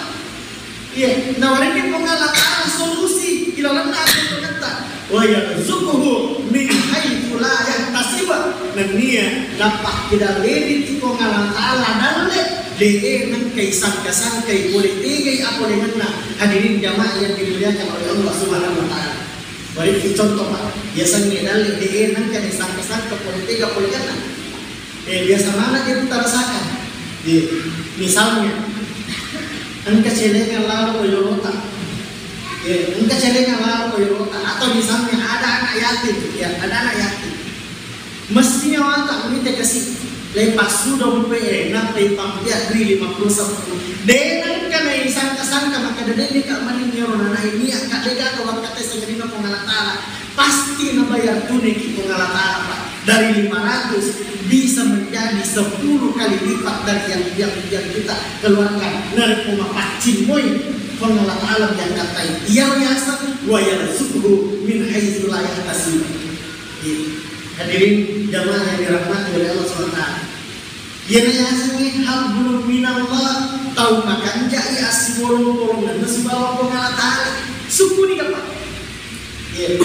Iya, nawarengngi Puang Allah Ta'ala solusi ilalenna aturuetta. Wa yarzuquhu min haitsu la yahtasib. Nennia nappa kidalleni Puang Allah Ta'ala dalle, de'e nengkai sangka-sangkai pole tegai apolengenna. Hadirin jamaah yang dimuliakan oleh Allah Subhanahu wa Ta'ala. Beri contoh, Pak. Biasanya dalle de'e nengka disangka-sangka pole tega polengenna. Eh, biasa mana dia kita rasakan? Eh, misalnya, engka celengan lalo ko yolota. Eh, engka celengan lalo ko yolota. Atau misalnya ada anak yatim, ya, ada anak yatim. Mestinya wata mite kasi, lepas sudah umpe, eh, nampai pampia dui lima puluh sepuluh. De nengka naisangka-sangka maka dede ka mani nyoro nana ini, angka dega ke wakate sangadinna Puang Allah Ta'ala. Pasti nabayar tunai ki Puang Allah Ta'ala, Pak. Dari lima ratus bisa menjadi sepuluh kali lipat dari yang, yang, yang kita keluarkan. Narekko mapaccing moi Puang Allah Ta'ala yang katai. Iya biasa wa yarzuqhu min haitsu la yahtasib. Iya. Hadirin jamaah yang dirahmati oleh Allah subhanahu wa taala. Iyana yasengnge hablum minallah, tau makanja'i assibolong-bolongenna sibawa Puang Allah Taala. Sukkunika, Pak? Iya.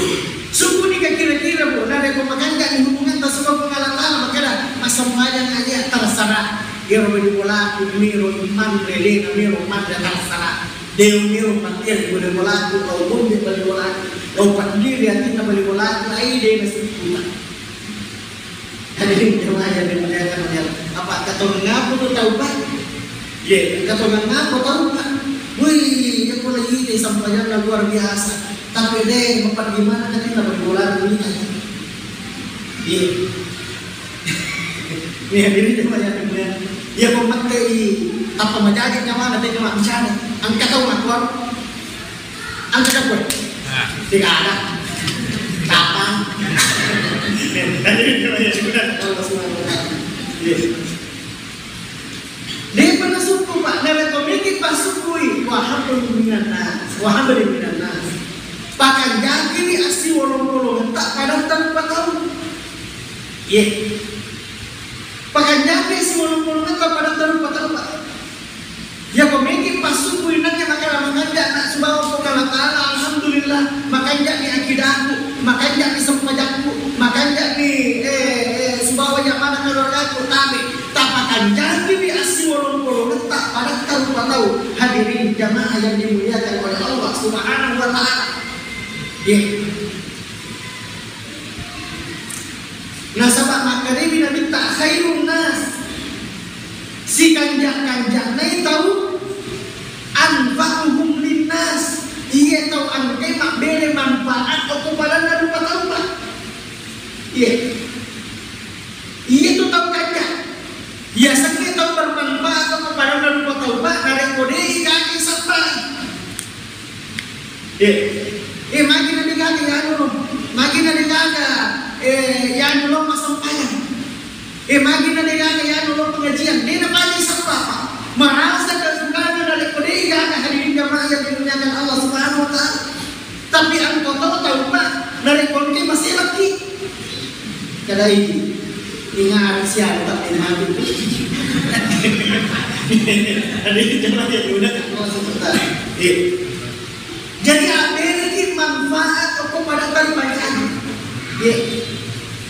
Sukkunika kira-kira, Bu, narekko makanja'i hubunganta sibawa Puang Allah Taala, makkeda, massempajang aja, terserah. Iyaro bali bolaku, miro manre, lena miro manre, terserah. Deo miro mattia ri bali bolaku, tau bombe bali bolaku, tau pandiri atinna bali bolaku, ai de nasukkuta. Hadirin jamaah yang dimuliakan oleh Allah. Apa engka tongeng apa tu tau, Pak? Ye, engka tongeng apa tau, Pak? Wih, ya pula ini sampajanna luar biasa. Tapi deh, bapak gimana kan kita berdoa kita? Iya. Ini hadirin jamaah yang dimuliakan. Ya, kok mate i, apa majaji nyawa nanti cuma bicara. Engka tau ngakuar. Angkat apa? Nah. Tidak ada. Kapan? Tadi itu ya sudah. Depa nasukku, Pak, narekko meki passukkui, wahabli minan nas, wahabli minan nas. Pakanjaki wi assiwolong-wolongetta pada tanpa tau. Ye. Pakanjaki assiwolong-wolongetta pada tanpa tau, Pak. Yako meki passukkui nange makala makanja na subawa Puang Allah Taala, alhamdulillah, makanjani akidaku, makanjani sempajakku, makanjani, eh, eh, subawa jamana keluargaku, tabe, tapakanjani wi assiwolong-wolongetta pada tanpa tau. Hadirin jamaah yang dimuliakan oleh Allah Subhanahu wa Ta'ala. Ye. Nasaba makkedai Nabitta, khairun nas, sikanja-kanjanai tau, anfa'uhum linnas, iya tau engkae mabbere manfaat okko padanna rupa tau, Pak. Iya. Iya tu tau kanja. Yasengnge tau bermanfaat okko padanna rupa tau, Pak, narekko de'i kaki sappai. Eh, eh, magi na degaga yanu lo, magi na degaga, eh, yanu lo massempajang. Eh, magi na degaga yanu lo pengajian. De na paja sappa, Pak. Marasa kesukaran narekko degaga, hadirin jamaah yang dimuliakan Allah Subhanahu wa Ta'ala. Tapi engka to tau, Pak, narekko engka maselaki. Kadai, ingat siapa tak mati. Hadirin jamaah yang dimuliakan Allah Subhanahu wa Ta'ala. Iya. Jadi, abbereki manfaat okko pada taripancang. Ye.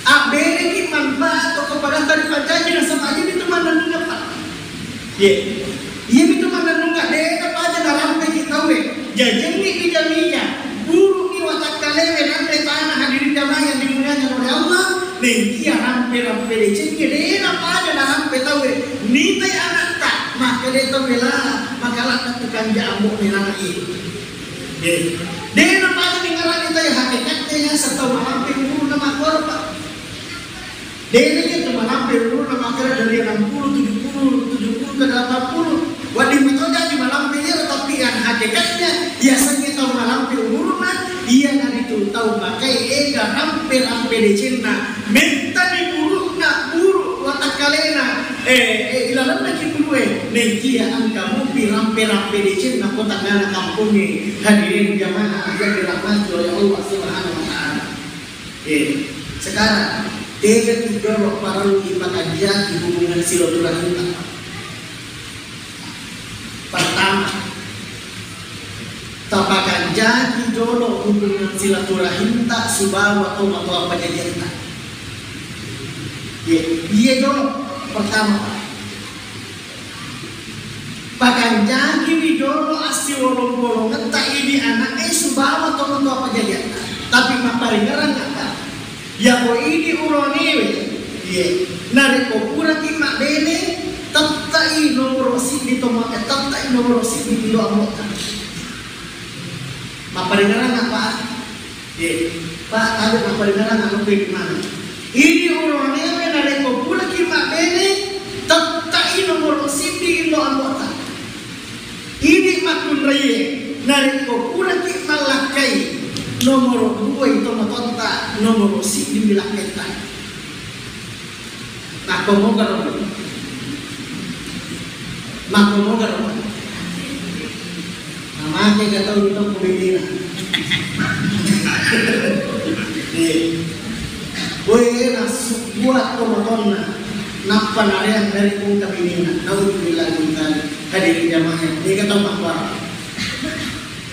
Abbereki manfaat okko pada taripancang, nasaba iye mitu mannennungeng, Pak. Ye. Iye mitu mannennungeng, de na paja narampeki tauwe. Jajengngi mija-mija, burukni watakkalewe nanre tana, hadirin jamaah yang dimuliakan oleh Allah, nengkia rampe-rampe decengnge, de na paja narampe tauwe. Nitai anatta, makkeda tauwe la, makalanna tukang jambo ni nana iye. De, de na pada ningarani tau hakikatnya ya, setau malampe umurna makkoro, Pak. De na iya tu malampe umurna makkoro dari enam puluh, tujuh puluh, tujuh puluh ke delapan puluh. Wedding mato jaji malampe iya, tapi yang hakikatnya, yasengnge tau malampe umurna, iyanaritu tau makai ega rampe-rampe decenna. Mentani burukna, buruk watakkalena, eh, eh, ilalenna ki burue, nengkia engka mupi rampe-rampe decenna ko tangngana kampongnge. Hadirin jamaah yang dirahmati oleh Allah Subhanahu wa Ta'ala. Eh, sekarang, tega tu jolo parellu ipakanjaki hubungan silaturahimta. Pertama, tapakanjaki jolo hubungan silaturahimta sibawa tomatoa pajajiatta. Ye, iye jolo pertama, Pak. Pakanjakiwi jolo assiwolong-wolongetta idi ana'e sibawa tomatoa pajajiatta. Tapi mapparingerang, Pak. Yako idi uronewe, iye, narekko puraki mabbene, tettai nomoro siddi to ma-, eh, tettai nomoro siddi indo ambotta. Mapparingerang apa? Iye, Pak, ada mapparingerang anu pe di mana? Idi uronewe narekko puraki mabbene, tettai nomoro siddi indo ambotta. Idi makkunraie, narekko puraki mallakkai, nomoro dua i tomatoatta, nomoro siddi wi lakkaitta. Makkomogaro. Makkomogaro. Mama, Ake ga tau itu ko bedena. Eh. Boe nassubbua tomatoanna, nappa nareang dari engka benena. Naudzubillah min dzalik. Hadirin jamaah, mega tau mabbara.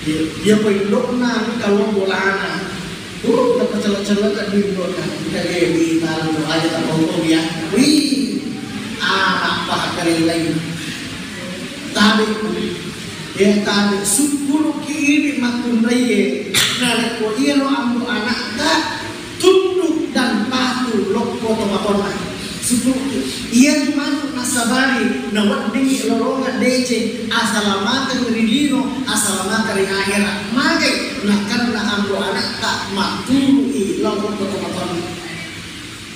Iya, iya, ko indokna engka lo bolana. Uh, napacela-cela ka di indokna. Engka, eh, di talu aja tapongko ya. Wih. Ah, apa kali lain. Tabe. Ya, tabe. Sukkuruki idi makkunraie. Narekko iyaro ambo anakta, tunduk dan patuh lokko tomatoanna. Sukkuruki. Iya tu matu nasabari, naweddingngi lolongeng deceng, asalamakeng ri lino, asalamakeng ri akhirat. Magai? Nakarena ambo anakta matturu'i lokko tomatoanna.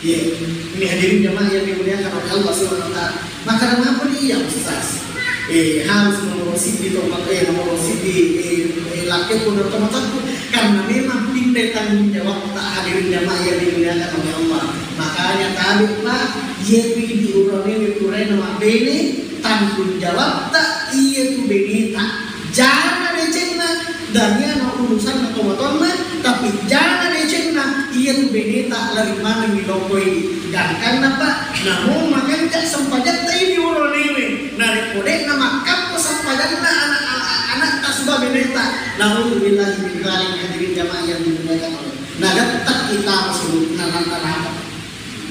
Iya, ini hadirin jamaah yang dimuliakan oleh Allah Subhanahu wa Ta'ala. Maka kenapa nih ya Ustaz? Eh, harus nomor siddi to, eh, nomor siddi, eh, eh, lakekku dan teman-temanku. Karena memang pindah tanggung jawab tak hadirin jamaah yang dimuliakan oleh Allah. Makanya tadi Pak, iya di urane puraina mabbene, tanggung jawab tak iya tu beneta. Jana decenna, daniana urusanna tomatoanna, tapi jana decenna, iya tu beneta lari manengngi lokko idi. Gangkanna, Pak, namo makanja sempajatta idi uronewe, narekko de'na makkappo sempajanna anak, anak, anakta suba beneta. Naudzubillahi min dzalik, hadirin jamaah yang dimuliakan Allah. Nagattak kita masuk neraka.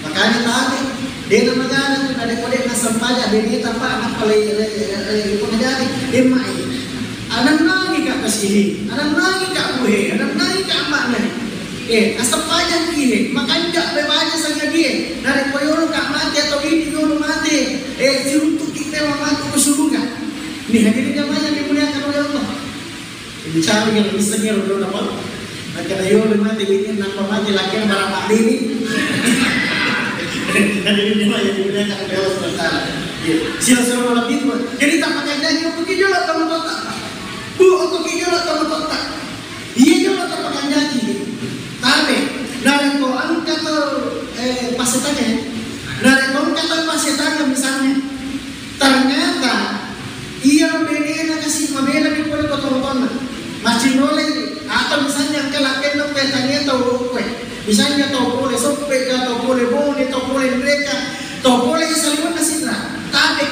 Makanya tadi, de na magana tu, na de kode na sempaja, de ni tapa, na pale, eh, eh, eh, itu menjadi, de mai. Anak nangi ka pasihi, anak nangi ka buhe, anak nangi ka amak nai. Eh, asempaja kihe, makanja be baja sanga die. Na de koyoro ka mati atau ini yoro mati. Eh, siruntuk kita mati ke surga. Nih, hadirin jamaah yang dimuliakan oleh Allah. Bicara yang bisa nih, udah apa? Maka da yolo mati ini, nampa mati laki yang barang mati ini. Jadi ini mah yang dimuliakan oleh Allah Subhanahu wa Ta'ala. Iya. Sila-sila malam itu, Pak. Jadi tak pakai janji, aku kijol atau mau tak? Bu, aku kijol atau mau tak? Iya, jol atau pakai janji? Tapi, dari Quran kata, eh, pas tanya, dari Quran kata pas tanya misalnya, ternyata iyaro benena kasi mabela ni pole ko tongtonna. Macinole atau misalnya engka lakkenna pe tania tau kue. Misalnya tau pole Soppe ka, tau pole Bone, tau pole Ndreka, tau pole saliwenna sitra. Tabe.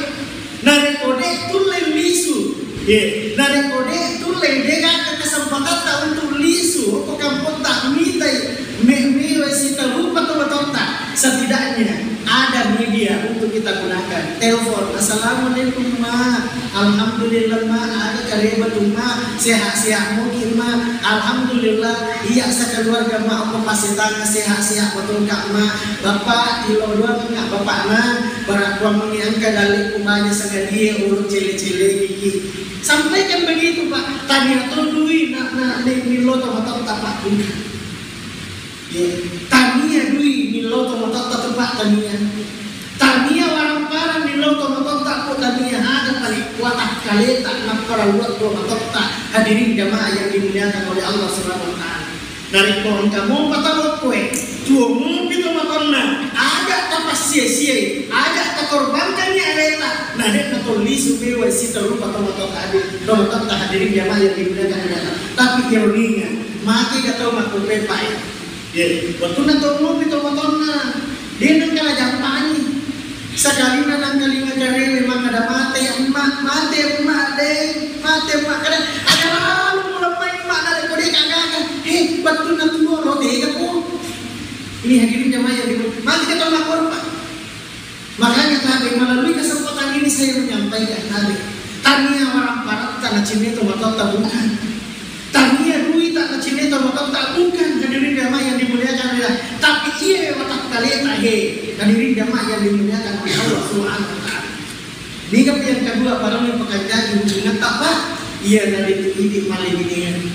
Narekko de tulle lisu. Ye, narekko de tulle de gaga kesempatatta untuk lisu ko kampotta mitai me-, mewe sitarupa to matotta. Setidaknya ada media untuk kita gunakan. Telepon, "Assalamualaikum, Ma. Alhamdulillah, Ma. Aga kareba tu, Ma. Sehat-sehat muki, Ma. Alhamdulillah. Iya sekeluarga, Ma. Apa pasitanga sehat-sehat betul, Kak, Ma. Bapak, ilo dua enggak Bapak, Ma. Barakuang ini angka dalik kumanya sengadie urut cele-cele gigi." Sampaikan begitu, Pak. Tania to dui na, na, ni, ni lo to matotta, Pak. Iya. Tania dui millau tomatoatta tu, Pak, tania. Tania warang-parang millau tomatoatta, Pak, tania. Ada paling kuat akkaleta, napparelluang tomatoatta. Hadirin jamaah yang dimuliakan oleh Allah Subhanahu wa Ta'ala. Narekko engka mopa tau okkoe, tuo mopi tomatoanna, aja tapassia-siai, aja takorbankangngi aleta, na de'na tollisu mewa sitarupa tomatoatta hadi-, tomatoatta, hadirin jamaah yang dimuliakan oleh Allah. Tapi ironinga, mate ga tau makkupepa e. Ye, wettunna to mupi to motonna, de nengka najampani. Sakalina nangkalinga jarewe makkada, "Mate, Emma, mate, Emma, de, mate, Emma." Kada, ada lalu mulemma Emma, narekko de gaga. Eh, wettunna tuo lo tega ko. Ini hadirin jamaah yang dimuliakan. Mate kita lapor, Pak. Makanya tadi melalui kesempatan ini saya menyampaikan tadi, tania warang paratta nacinne tomatoatta bukan. Tania duita nacinne tomatoatta bukan, hadirin jamaah yang dimuliakan Allah. Tapi iya watakkaleta he, hadirin jamaah yang dimuliakan oleh Allah Subhanahu wa Ta'ala. Niga yang kedua, para pekerjaan hubungan apa? Iya, dari itu ini maling ini.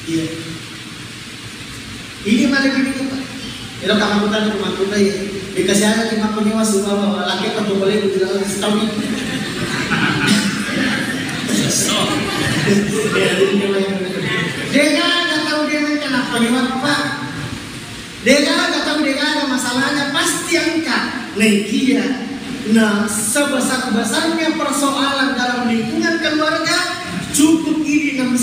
Iya. Ini malah gini, Pak. Ero kamangkutan, kamangkutan ya. Dikasih aja di makkunyawa semua bahwa laki atau boleh bilang setahun. Ya, ini gimana? Dia nggak tahu dia main kenapa nih, Pak. Dia nggak tahu dia nggak ada masalahnya, pasti angkat. Nah, iya. Nah, sebesar-besarnya persoalan dalam lingkungan keluarga, cukup ini enam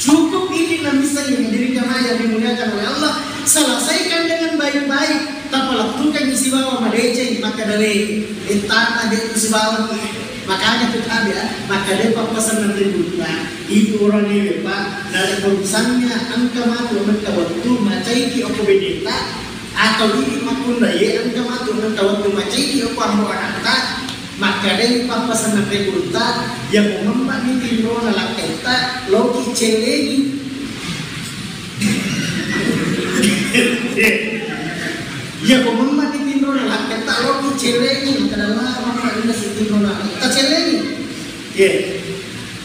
Cukup ini namissengi, hadirin jamaah yang dimuliakan oleh Allah, selesaikan dengan baik-baik, tapalettukangngi sibawa madeceng, makkeda de, eh, tana de tu sibawa, makanya tu tabe, ah, makkeda pappasennang ri gurutta, itu orang ini, Pak, dari urusannya engka matu, engka waktu, macaiki okko beneta, atau ini makkunda ye, engka matu, engka waktu, macaiki okko ambo anakta, Makkedai pappasennang ri gurutta, yako memmani tinrona lakketta, loki cellengi. Yako memmani tinrona lakketta, loki cellengi. Makkeda, "Wah, memmani tinrona lakketta, cellengi." Ye.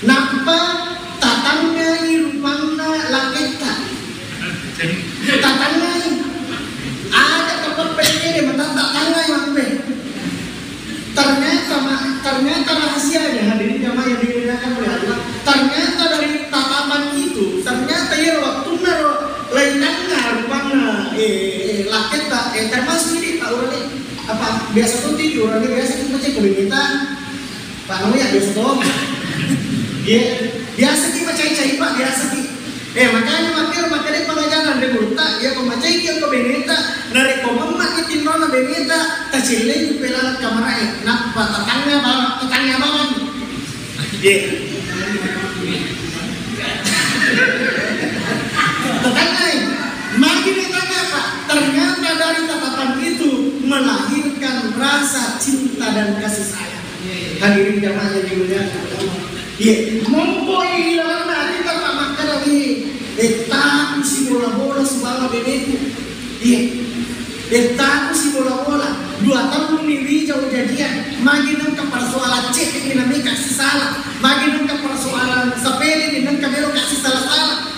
Nappa tatangngai rupanna lakketta. Tatangngai. Ada tempat pede mata tatangngai mampe. Ternyata ma-, ternyata rahasianya, hadirin jamaah yang dimuliakan oleh Allah, ternyata dari tatapan itu, ternyata ya waktu naro lainanna rupanna, eh, eh, lakketta, eh, termasuk ini Pak Urane, apa biasa tuh tidur, orangnya biasa tuh macam komunitas, Pak, kamu ya biasa toh? Iya, biasa ki macai-cai, Pak, biasa ki. Eh, makanya makkeda, makkeda pengajaran di gurutta, ya ko macai ki ko beneta, narekko memma ki tinrona beneta, tacillengi pelalang kamarae, nappa tatangga bawang, tatangga bawang. Iya. Tatangga, eh. Magi ditanya, Pak? Ternyata dari tatapan itu melahirkan rasa cinta dan kasih sayang. Hadirin jamaah yang dimuliakan Allah. Iya, mompo ilalanna ati tapa makkeda wi, eh, taku si bola-bola sibawa beneku. Iya. Eh, taku si bola-bola. Dua tahun ni wija ujajian. Magi nengka persoalan cek ni namika sisala. Magi nengka persoalan sepele ni nengka melo kasih salah-salah.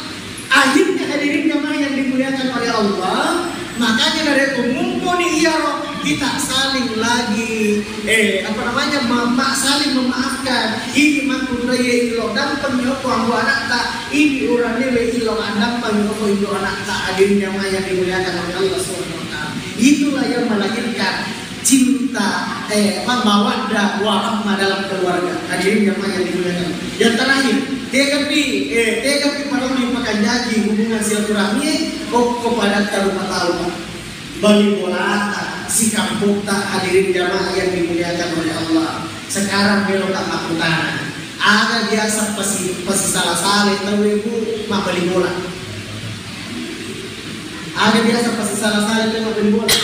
Akhirnya hadirin jamaah yang dimuliakan oleh Allah, makanya dari mumpuni iyaro kita saling lagi, eh, apa namanya, mema-, saling memaafkan. Ini makkunraie illo dampeng yoko ambo anakta, ini urane we illo dampeng yoko indo anakta, hadirin jamaah yang dimuliakan oleh Allah Subhanahu wa Ta'ala. Itulah yang melahirkan cinta, eh, apa, mawaddah warahmah dalam keluarga. Hadirin jamaah yang dimuliakan. Yang terakhir, tegapi, eh, tegapi parellu dipakanjaji hubungan silaturahmi, okko padatta rumah tau, Pak. Bali bolata, sikamputta, hadirin jamaah yang dimuliakan oleh Allah. Sekarang melo ka makkutana. Aga biasa pasi-, pasisala-sala tau ibu mabbali bola. Aga biasa pasisala-sala tau mabbali bola.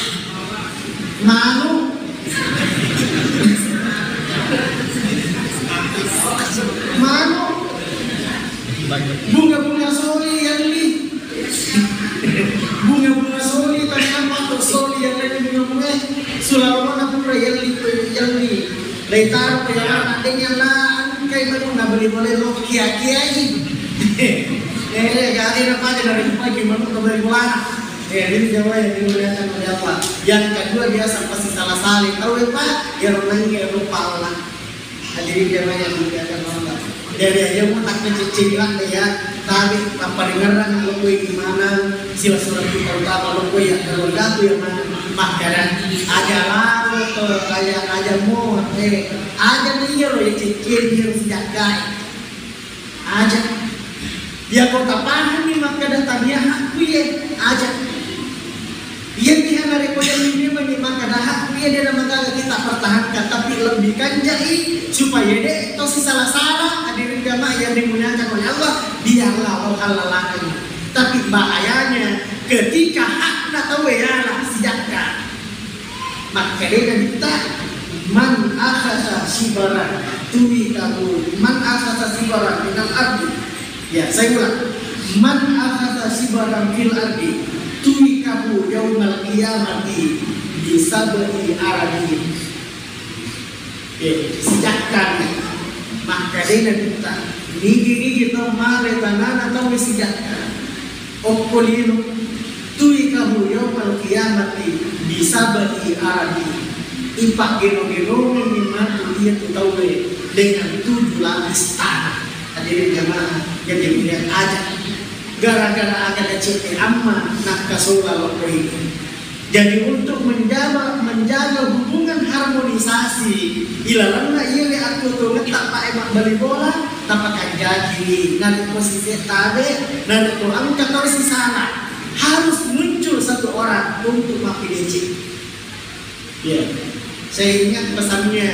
Manu. Manu. Bunga-bunga soli yalli. Bunga-bunga soli, tanya apa tuh soli yalli bunga-bunga. Sulalona pura yalli, yalli. Leitaro ke yawana, deng yalla, engkai manu nabali bola lo kia-kiai. Eh, gak ada apa aja dari pagi manu nabali bola. Eh, ini jamaah yang dimuliakan oleh Allah. Yang kedua biasa pasti salah-salah. Tahu ya Pak? Ya orangnya lupa Allah. Hadirin jamaah yang dimuliakan Allah. Jadi aja mau tak kecil-kecilan ya. Tapi apa dengaran kalau kue gimana? Sila surat kita utama lo kue ya kalau gatu ya mana? Makanan. Aja laro ke aja, aja mau eh aja nih ya lo ya cicil ya sejak kai. Aja. Ya kota pahami makkeda tania hakku ye. Aja. Iya pihak dari kota ini memang makkeda hakku ye dia nama kita pertahankan, tapi lebih kanjai supaya deh tosi salah-salah hadirin jamaah yang dimuliakan oleh Allah, biarlah Allah halalangi. Tapi bahayanya ketika hakna tau ya lah sijakka. Makkedai Nabitta, "Man akhadha shibaran tuwikahu, man akhadha shibaran minal ardi." Ya, saya ulang. "Man akhadha shibaran fil ardi tuwikahu yaumal qiyamati bi sab'i aradin." Ya, sijakka. Makkedai Nabitta, nigi-nigi tau male tanana tau sijakka. Okko lino, tuwikahu yaumal qiyamati bi sab'i aradi. Ipaggeno-genongengngi matu iya tu tauwe dengan tujuh lapis tanah. Hadirin jamaah yang dimuliakan aja. Gara-gara aga dacete amma nakkasola lokko ini. Jadi untuk menjaga, menjaga hubungan harmonisasi ilalanna iya le attuo tongetta pae mabbali bola, Tapakanjaki, narekko siseng tabe, narekko engka tau sisala, harus muncul satu orang untuk mappideceng. Iya. Saya ingat pesannya,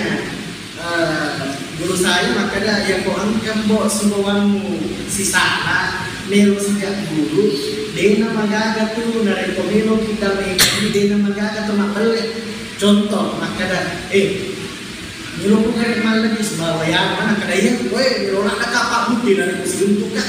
eh, guru saya makkeda, "Iya ko engka, Mbok, sibawammu sisala, melo sijak guru, dena magaga tu, narekko melo kita mega, dena magaga tu mabbelle." Contoh, makkeda, "Eh, melo ko kare mallebbi sibawa ya, mana kada iya, koe, melo nak kapa bukti narekko siruntukka."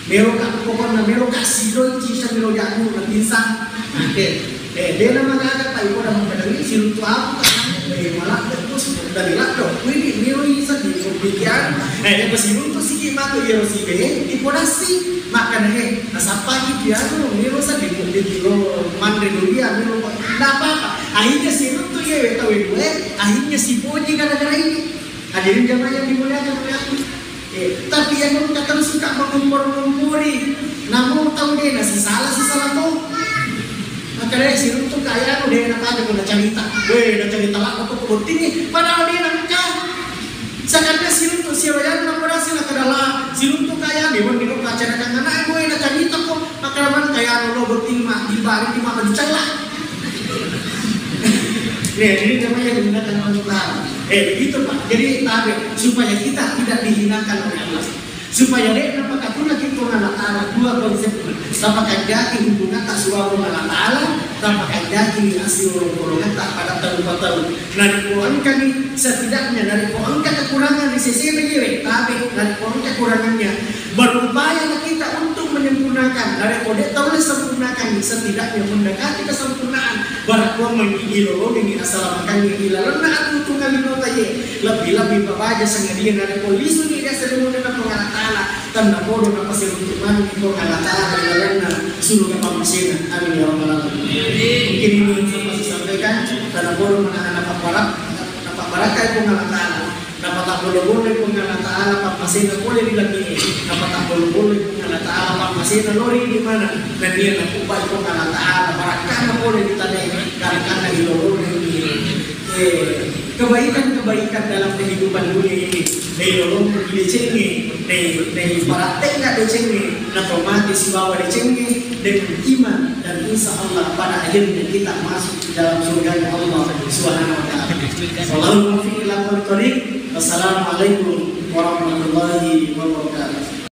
Meloka, pokokna meloka sidoi cisa melo jago na pingsan. Oke. Eh, dena magaga, Pak, iko udah mengkadangi siruntu apa, Pak? Eh, malah terus dari lado. Widi melo isa di pikiran. Eh, apa siruntu siki matu ya sibe, iko dasi. Makanya, eh, nasapaki piano, melo sa di kilo mandre dunia, melo, nggak apa-apa. Akhirnya siruntu ya, weta wewe, akhirnya si Poji gara-gara ini. Hadirin jamaah yang dimuliakan oleh Allah. Eh, tapi yang engka tau suka mengompor-ngompori, namu tau de nasisala, sisala to. Maka de siruntu kayanu de napaja ko nacarita. Weh, nacarita lako ko bottingi, padahal de nangka. Sakadde siruntu siwayanu naparasi nakadala, siruntu kayanu, weh, niro pacara kangana, weh, nacarita ko. Makaraman kayanu lo botting ma, di bari di mama dicella. Nih, jadi namanya menggunakan Allah Ta'ala. Eh, begitu, Pak. Jadi, tabe, supaya kita tidak dihinakan oleh Allah. Supaya de napakatuna kita Allah Ta'ala, dua konsep. Tapakanjaki hubungan tak suara Allah Ta'ala, tapakanjaki hasil orang-orang tak pada tahu-tahu. Narekko engkani, setidaknya narekko engka kekurangan di sesena jewe, tabe, narekko engka kekurangannya, berupaya kita untuk menyempurnakan. Narekko de tau sempurnakan, setidaknya mendekati kesempurnaan. Barakkuammengi ilolongengi asalamakengnge ilalenna atutungan lino taye, lebbi-lebbi pabaja sangadie narekko lisuni ri asarimungenna Puang Allah Ta'ala, tennapodo napasiruntu manenni Puang Allah Ta'ala ilalenna suruga pammasena. Amin ya rabbal alamin. Mungkin ini yang saya masih sampaikan, tennapodo mana napabbarak-, napabbarakkai Puang Allah Ta'ala. Napatabbolo-boloi Puang Allah Ta'ala pammasena pole ri langi'e. Napatabbolo-boloi Puang Allah Ta'ala pammasena lori di mana? Nennia napubbai Puang Allah Ta'ala barakkana pole ri tanae, garakanna ilolongeng, eh, kebaikan-kebaikan dalam kehidupan dunia ini. Nailolongeng decengnge, nai-, naiparattengnga decengnge, natomati sibawa decengnge dengan iman, dan insya Allah pada akhirnya kita masuk di dalam surganya Allah Subhanahu wa Ta'ala. Wallahul muwaffiq ila aqwamit thariq. Wassalamualaikum warahmatullahi wabarakatuh.